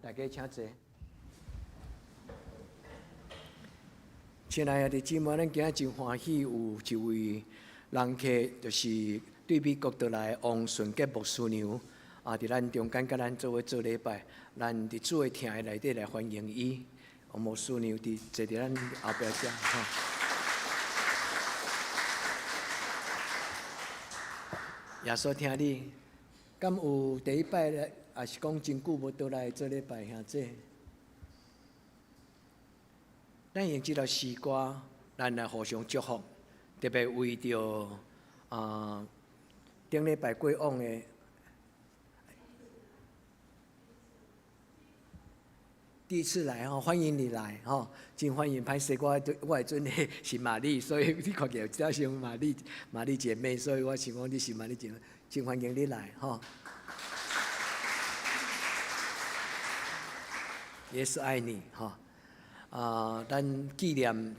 大家請坐。親愛的姊妹，咱今仔真歡喜，有一位人客，就是對美國倒來王順傑牧師娘，啊，佇咱中間佮咱做伙做禮拜，咱佇主的疼愛內底來歡迎伊。王牧師娘佇坐佇咱後壁遮吼。耶穌疼你，敢有第一擺來，抑是講真久無倒來做禮拜兄姊？咱用這條詩歌，咱來互相祝福，特別為著啊頂禮拜過往的第一次來吼，歡迎你來吼，真歡迎。歹勢，我我的尊稱是瑪麗，所以你看起來有像瑪麗瑪麗姐妹，所以我想講你是瑪麗姐妹，真歡迎你來吼。耶穌愛你吼。啊，咱紀念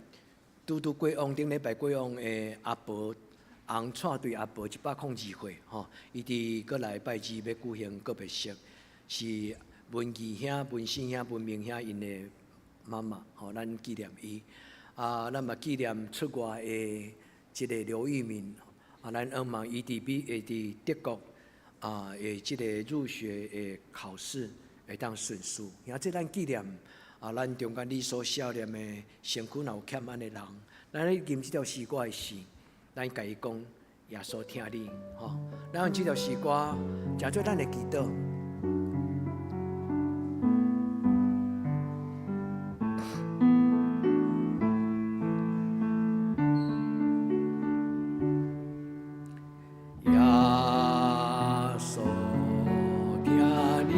拄拄過往頂禮拜過往的阿婆紅蔡對阿婆102歲吼，伊佇閣來拜二欲舉行告別式，是文義兄、文信兄、文明兄𪜶的媽媽吼，咱紀念伊。啊，咱嘛紀念出外的這个劉玉敏，啊，咱向望伊佇美會佇德國啊，的這个入學的考試會當順遂。兄這咱紀念啊，咱中間你所思念的身軀若有欠按的人，咱咧吟這條詩歌的時，咱共伊講，耶穌疼你，吼！咱用這條詩歌，成做咱的祈禱。耶穌疼你，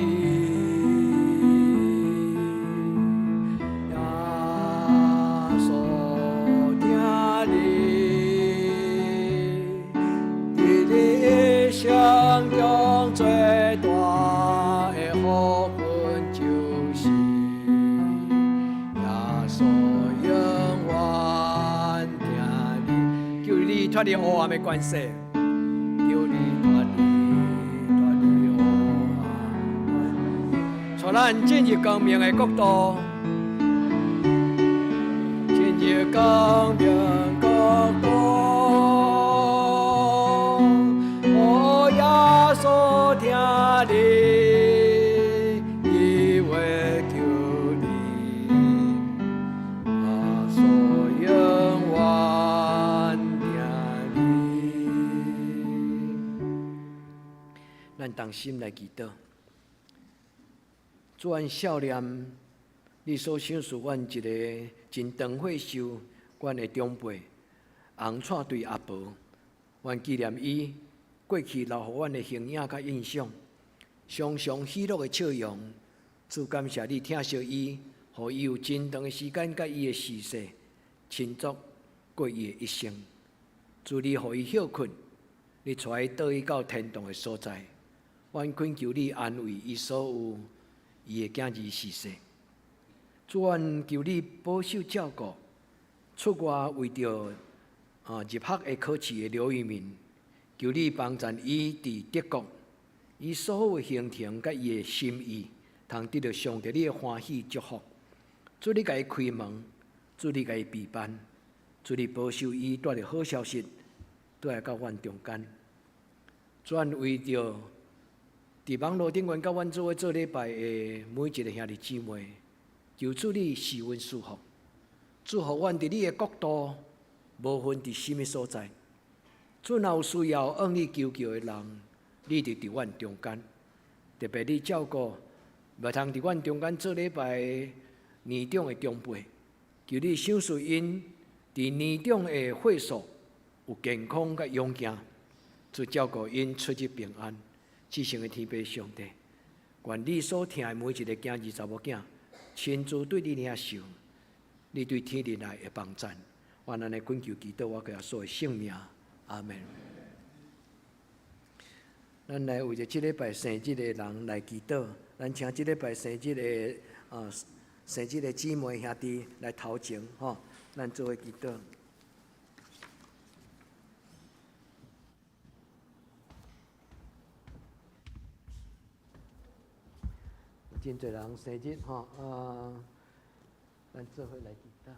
耶穌疼你，佇你一生中最大的福分，就是耶穌永遠疼你。求你脫離黑暗的權勢，求你脫離脫離黑暗，帶咱進入光明的國度，進入光明國度。哦，耶穌疼你，伊會救你，耶穌永遠疼你。咱同心來祈禱，主，阮少年，你所賞賜阮一個真長歲壽，阮的長輩紅蔡隊阿婆，阮紀念伊過去留予阮的形影佮印象，常常喜樂的笑容。主，感謝你疼惜伊，予伊有真長的時間佮伊的逝世親足過伊的一生。主，你予伊歇睏，你帶伊倒去到天堂的所在。阮懇求你安慰伊所有伊的囝兒逝世。主，阮求你保守照顧，出外為著入學的考試的劉玉敏，求你幫贊伊佇德國，伊所有的行程佮伊的心意，通得著上帝你的歡喜祝福。主，你共伊開門，主，你共伊備辦，主，你保守伊帶著好消息，倒來到阮中間。主，阮為著佇網路頂懸佮阮做伙做禮拜的每一个兄弟姊妹，求主你賜阮祝福，祝福阮佇你的國度，無分佇啥物所在。主，若有需要向你求救的人，你就佇阮中間。特別你照顧袂通佇阮中間做禮拜的年長的長輩，求你賞賜𪜶佇年長的歲數有健康佮勇健，主照顧𪜶出入平安。至聖的天父上帝，願你所疼的每一个囝兒查某囝，親自對你領受，你對天靈來的幫贊，願按呢懇求祈禱，我耶穌的聖名，阿門。咱來為著這禮拜生日的人來祈禱，咱請這禮拜生日的姊妹兄弟來頭前吼，咱做伙祈禱。真濟人生日吼，啊，咱做伙來祈禱。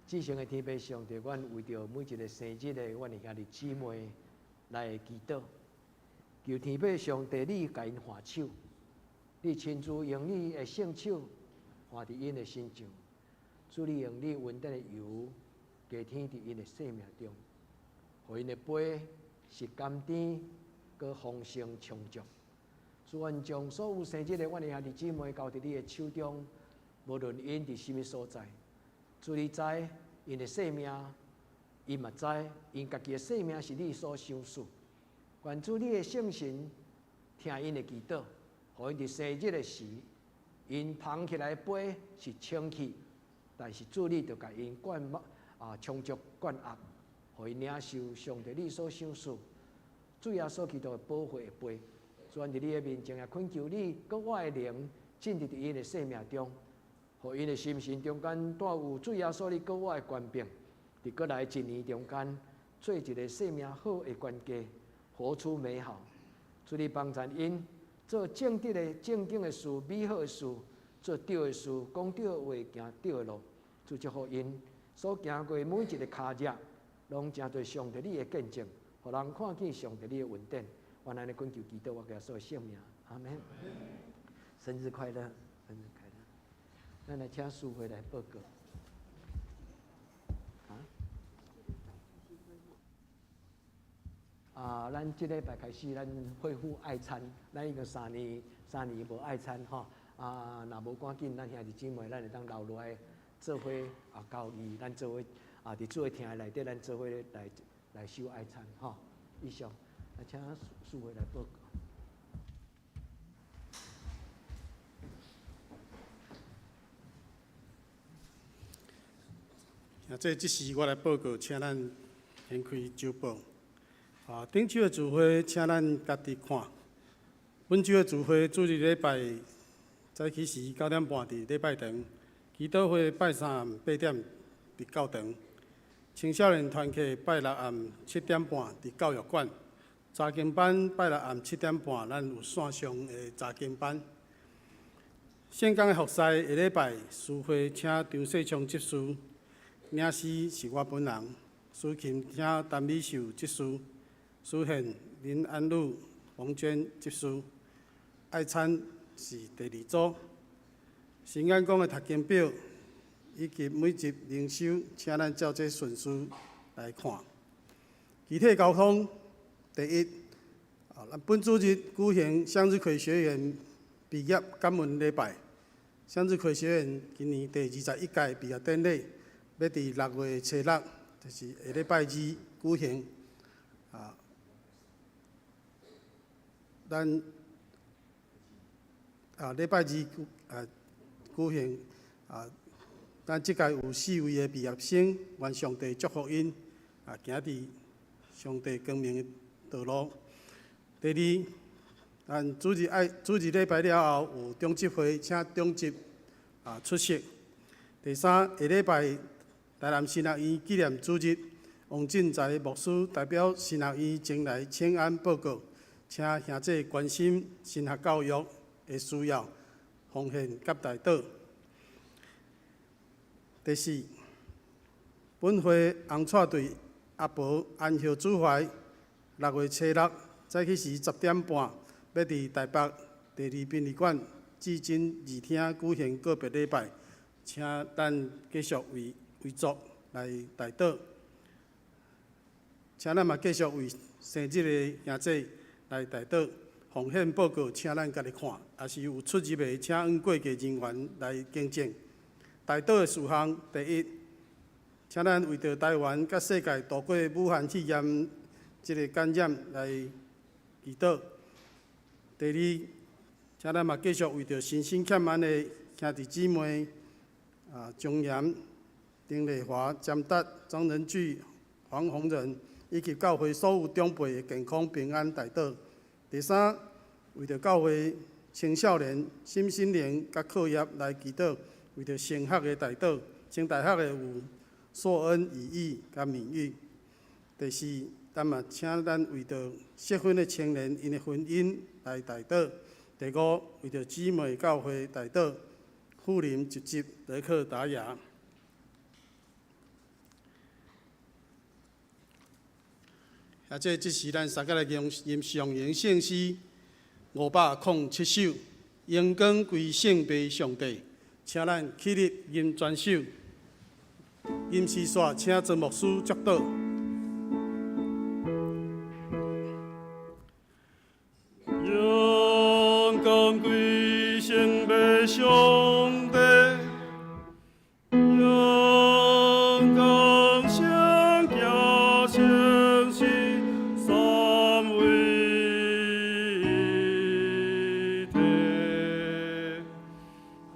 至聖的天父上帝，阮為著每一个生日的阮的兄弟姊妹來祈禱，求天父上帝你共𪜶按手，你親自用你的聖手按佇𪜶的身上，主，你用你恩典的油加添佇𪜶的生命中，予𪜶的杯是甘甜，閣豐盛充足。主，阮將所有生日的阮的兄弟姊妹交佇你的手中，無論𪜶佇啥物所在，主，你知𪜶的生命，𪜶嘛知𪜶家己的生命是你所賞賜。願主你的聖神聽𪜶的祈禱，予𪜶佇生日的時，𪜶捧起來的杯是清氣，但是主你就共𪜶灌啊充足灌壓，予𪜶領受上帝你所賞賜，主耶穌基督的寶血的杯。主，阮佇你的面前也懇求你，閣我的靈進入佇𪜶的生命中，予𪜶的心神中間帶有主耶穌你閣我的權柄，佇閣來一年中間做一个生命好的管家，活出美好。主，你幫贊𪜶做正直的、正經的事、美好的事，做對的事，講對的話，行對的路。主祝福𪜶所行過每一个跤跡，攏成做上帝你的見證，予人看見上帝你的恩典。願按呢懇求祈禱，我耶穌的聖名，阿門。生日快樂，生日快樂。咱來請淑慧來報告。啊？啊，咱這禮拜開始，咱恢復愛餐，咱已經三年無愛餐吼。啊，若無趕緊，咱兄弟姊妹，咱會當留落來做伙啊，交易，咱做伙啊，佇主的廳內底，咱做伙來守愛餐吼。以上，啊，請司會來報告。啊，這這時我來報告，請咱掀開週報。啊，頂週的聚會，請咱家己看。本週的聚會，主日禮拜早起時9點半佇禮拜堂，祈禱會拜三暗8點佇教堂，青少年團契拜六暗7點半佇教育館，查經班拜六暗7點半，咱有線上的查經班。聖工的服侍下禮拜司會請張世昌執事，領詩是我本人，司琴請陳美秀執事，司獻林安女、馮娟執事，愛餐是第二組。新眼光的讀經表以及每集靈修，請咱照這順序來看。具體交通，第一，啊，咱本主日舉行向日葵學院畢業感恩禮拜。向日葵學院今年第21屆畢業典禮，欲佇6月初6，就是下禮拜二舉行。啊，咱啊禮拜二啊舉行啊，咱這屆有四位的畢業生，願上帝祝福𪜶啊，行佇上帝光明的道路。第二，咱主日愛主日禮拜了後有長執會，請長執啊出席。第三，下禮拜台南神學院紀念主日，王進才牧師代表神學院前來請安報告，請兄弟關心神學教育的需要，奉獻佮代禱。第四，本會紅帶隊阿婆安孝主懷，6月初6早起時10點半，欲佇台北第二殯儀館至真二廳舉行告別禮拜，請咱繼續為遺族來代禱，請咱嘛繼續為生日的兄弟來代禱。奉獻報告，請咱家己看，抑是有出入的，請按過繼人員來更正。代禱的事項，第一，請咱為著台灣佮世界度過武漢肺炎這个感染來祈禱。第二，請咱嘛繼續為著身心欠安的兄弟姊妹啊，張岩、丁麗華、詹達、張仁巨、黃宏仁，以及教會所有長輩的健康平安代禱。第三，為著教會青少年身心靈佮課業來祈禱，為著升學的代禱，升大學的有碩恩、以義佮敏玉。第四，咱嘛請咱為著適婚的青年𪜶的婚姻來代禱。第五，為著姊妹教會代禱，富林集集德克達雅。啊，這時咱三個來吟上詠聖詩507首，榮光歸聖父上帝，請咱起立吟全首。吟詩煞，請曾牧師祝禱。榮光歸聖父上帝。榮光聖子聖神三位一體，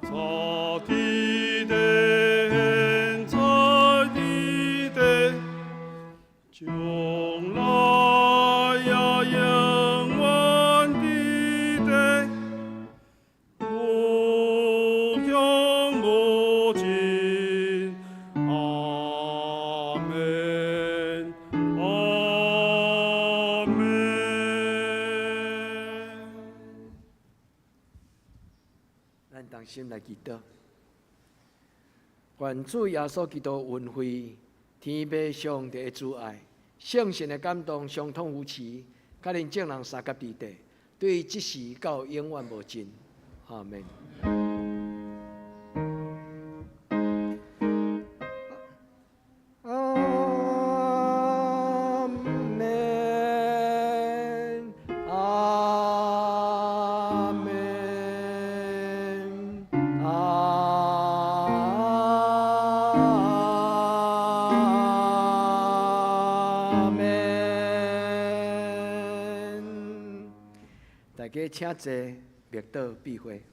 早佇地，現在佇地，將來也永遠佇地，無窮無盡，阿們，阿們。咱同心來祈禱，願主耶穌基督恩惠、天父上帝的慈愛、聖神的感動、相通扶持，佮恁眾人相佮佇底，對這時到永遠無盡。阿們。阿們。家請坐，默禱閉會。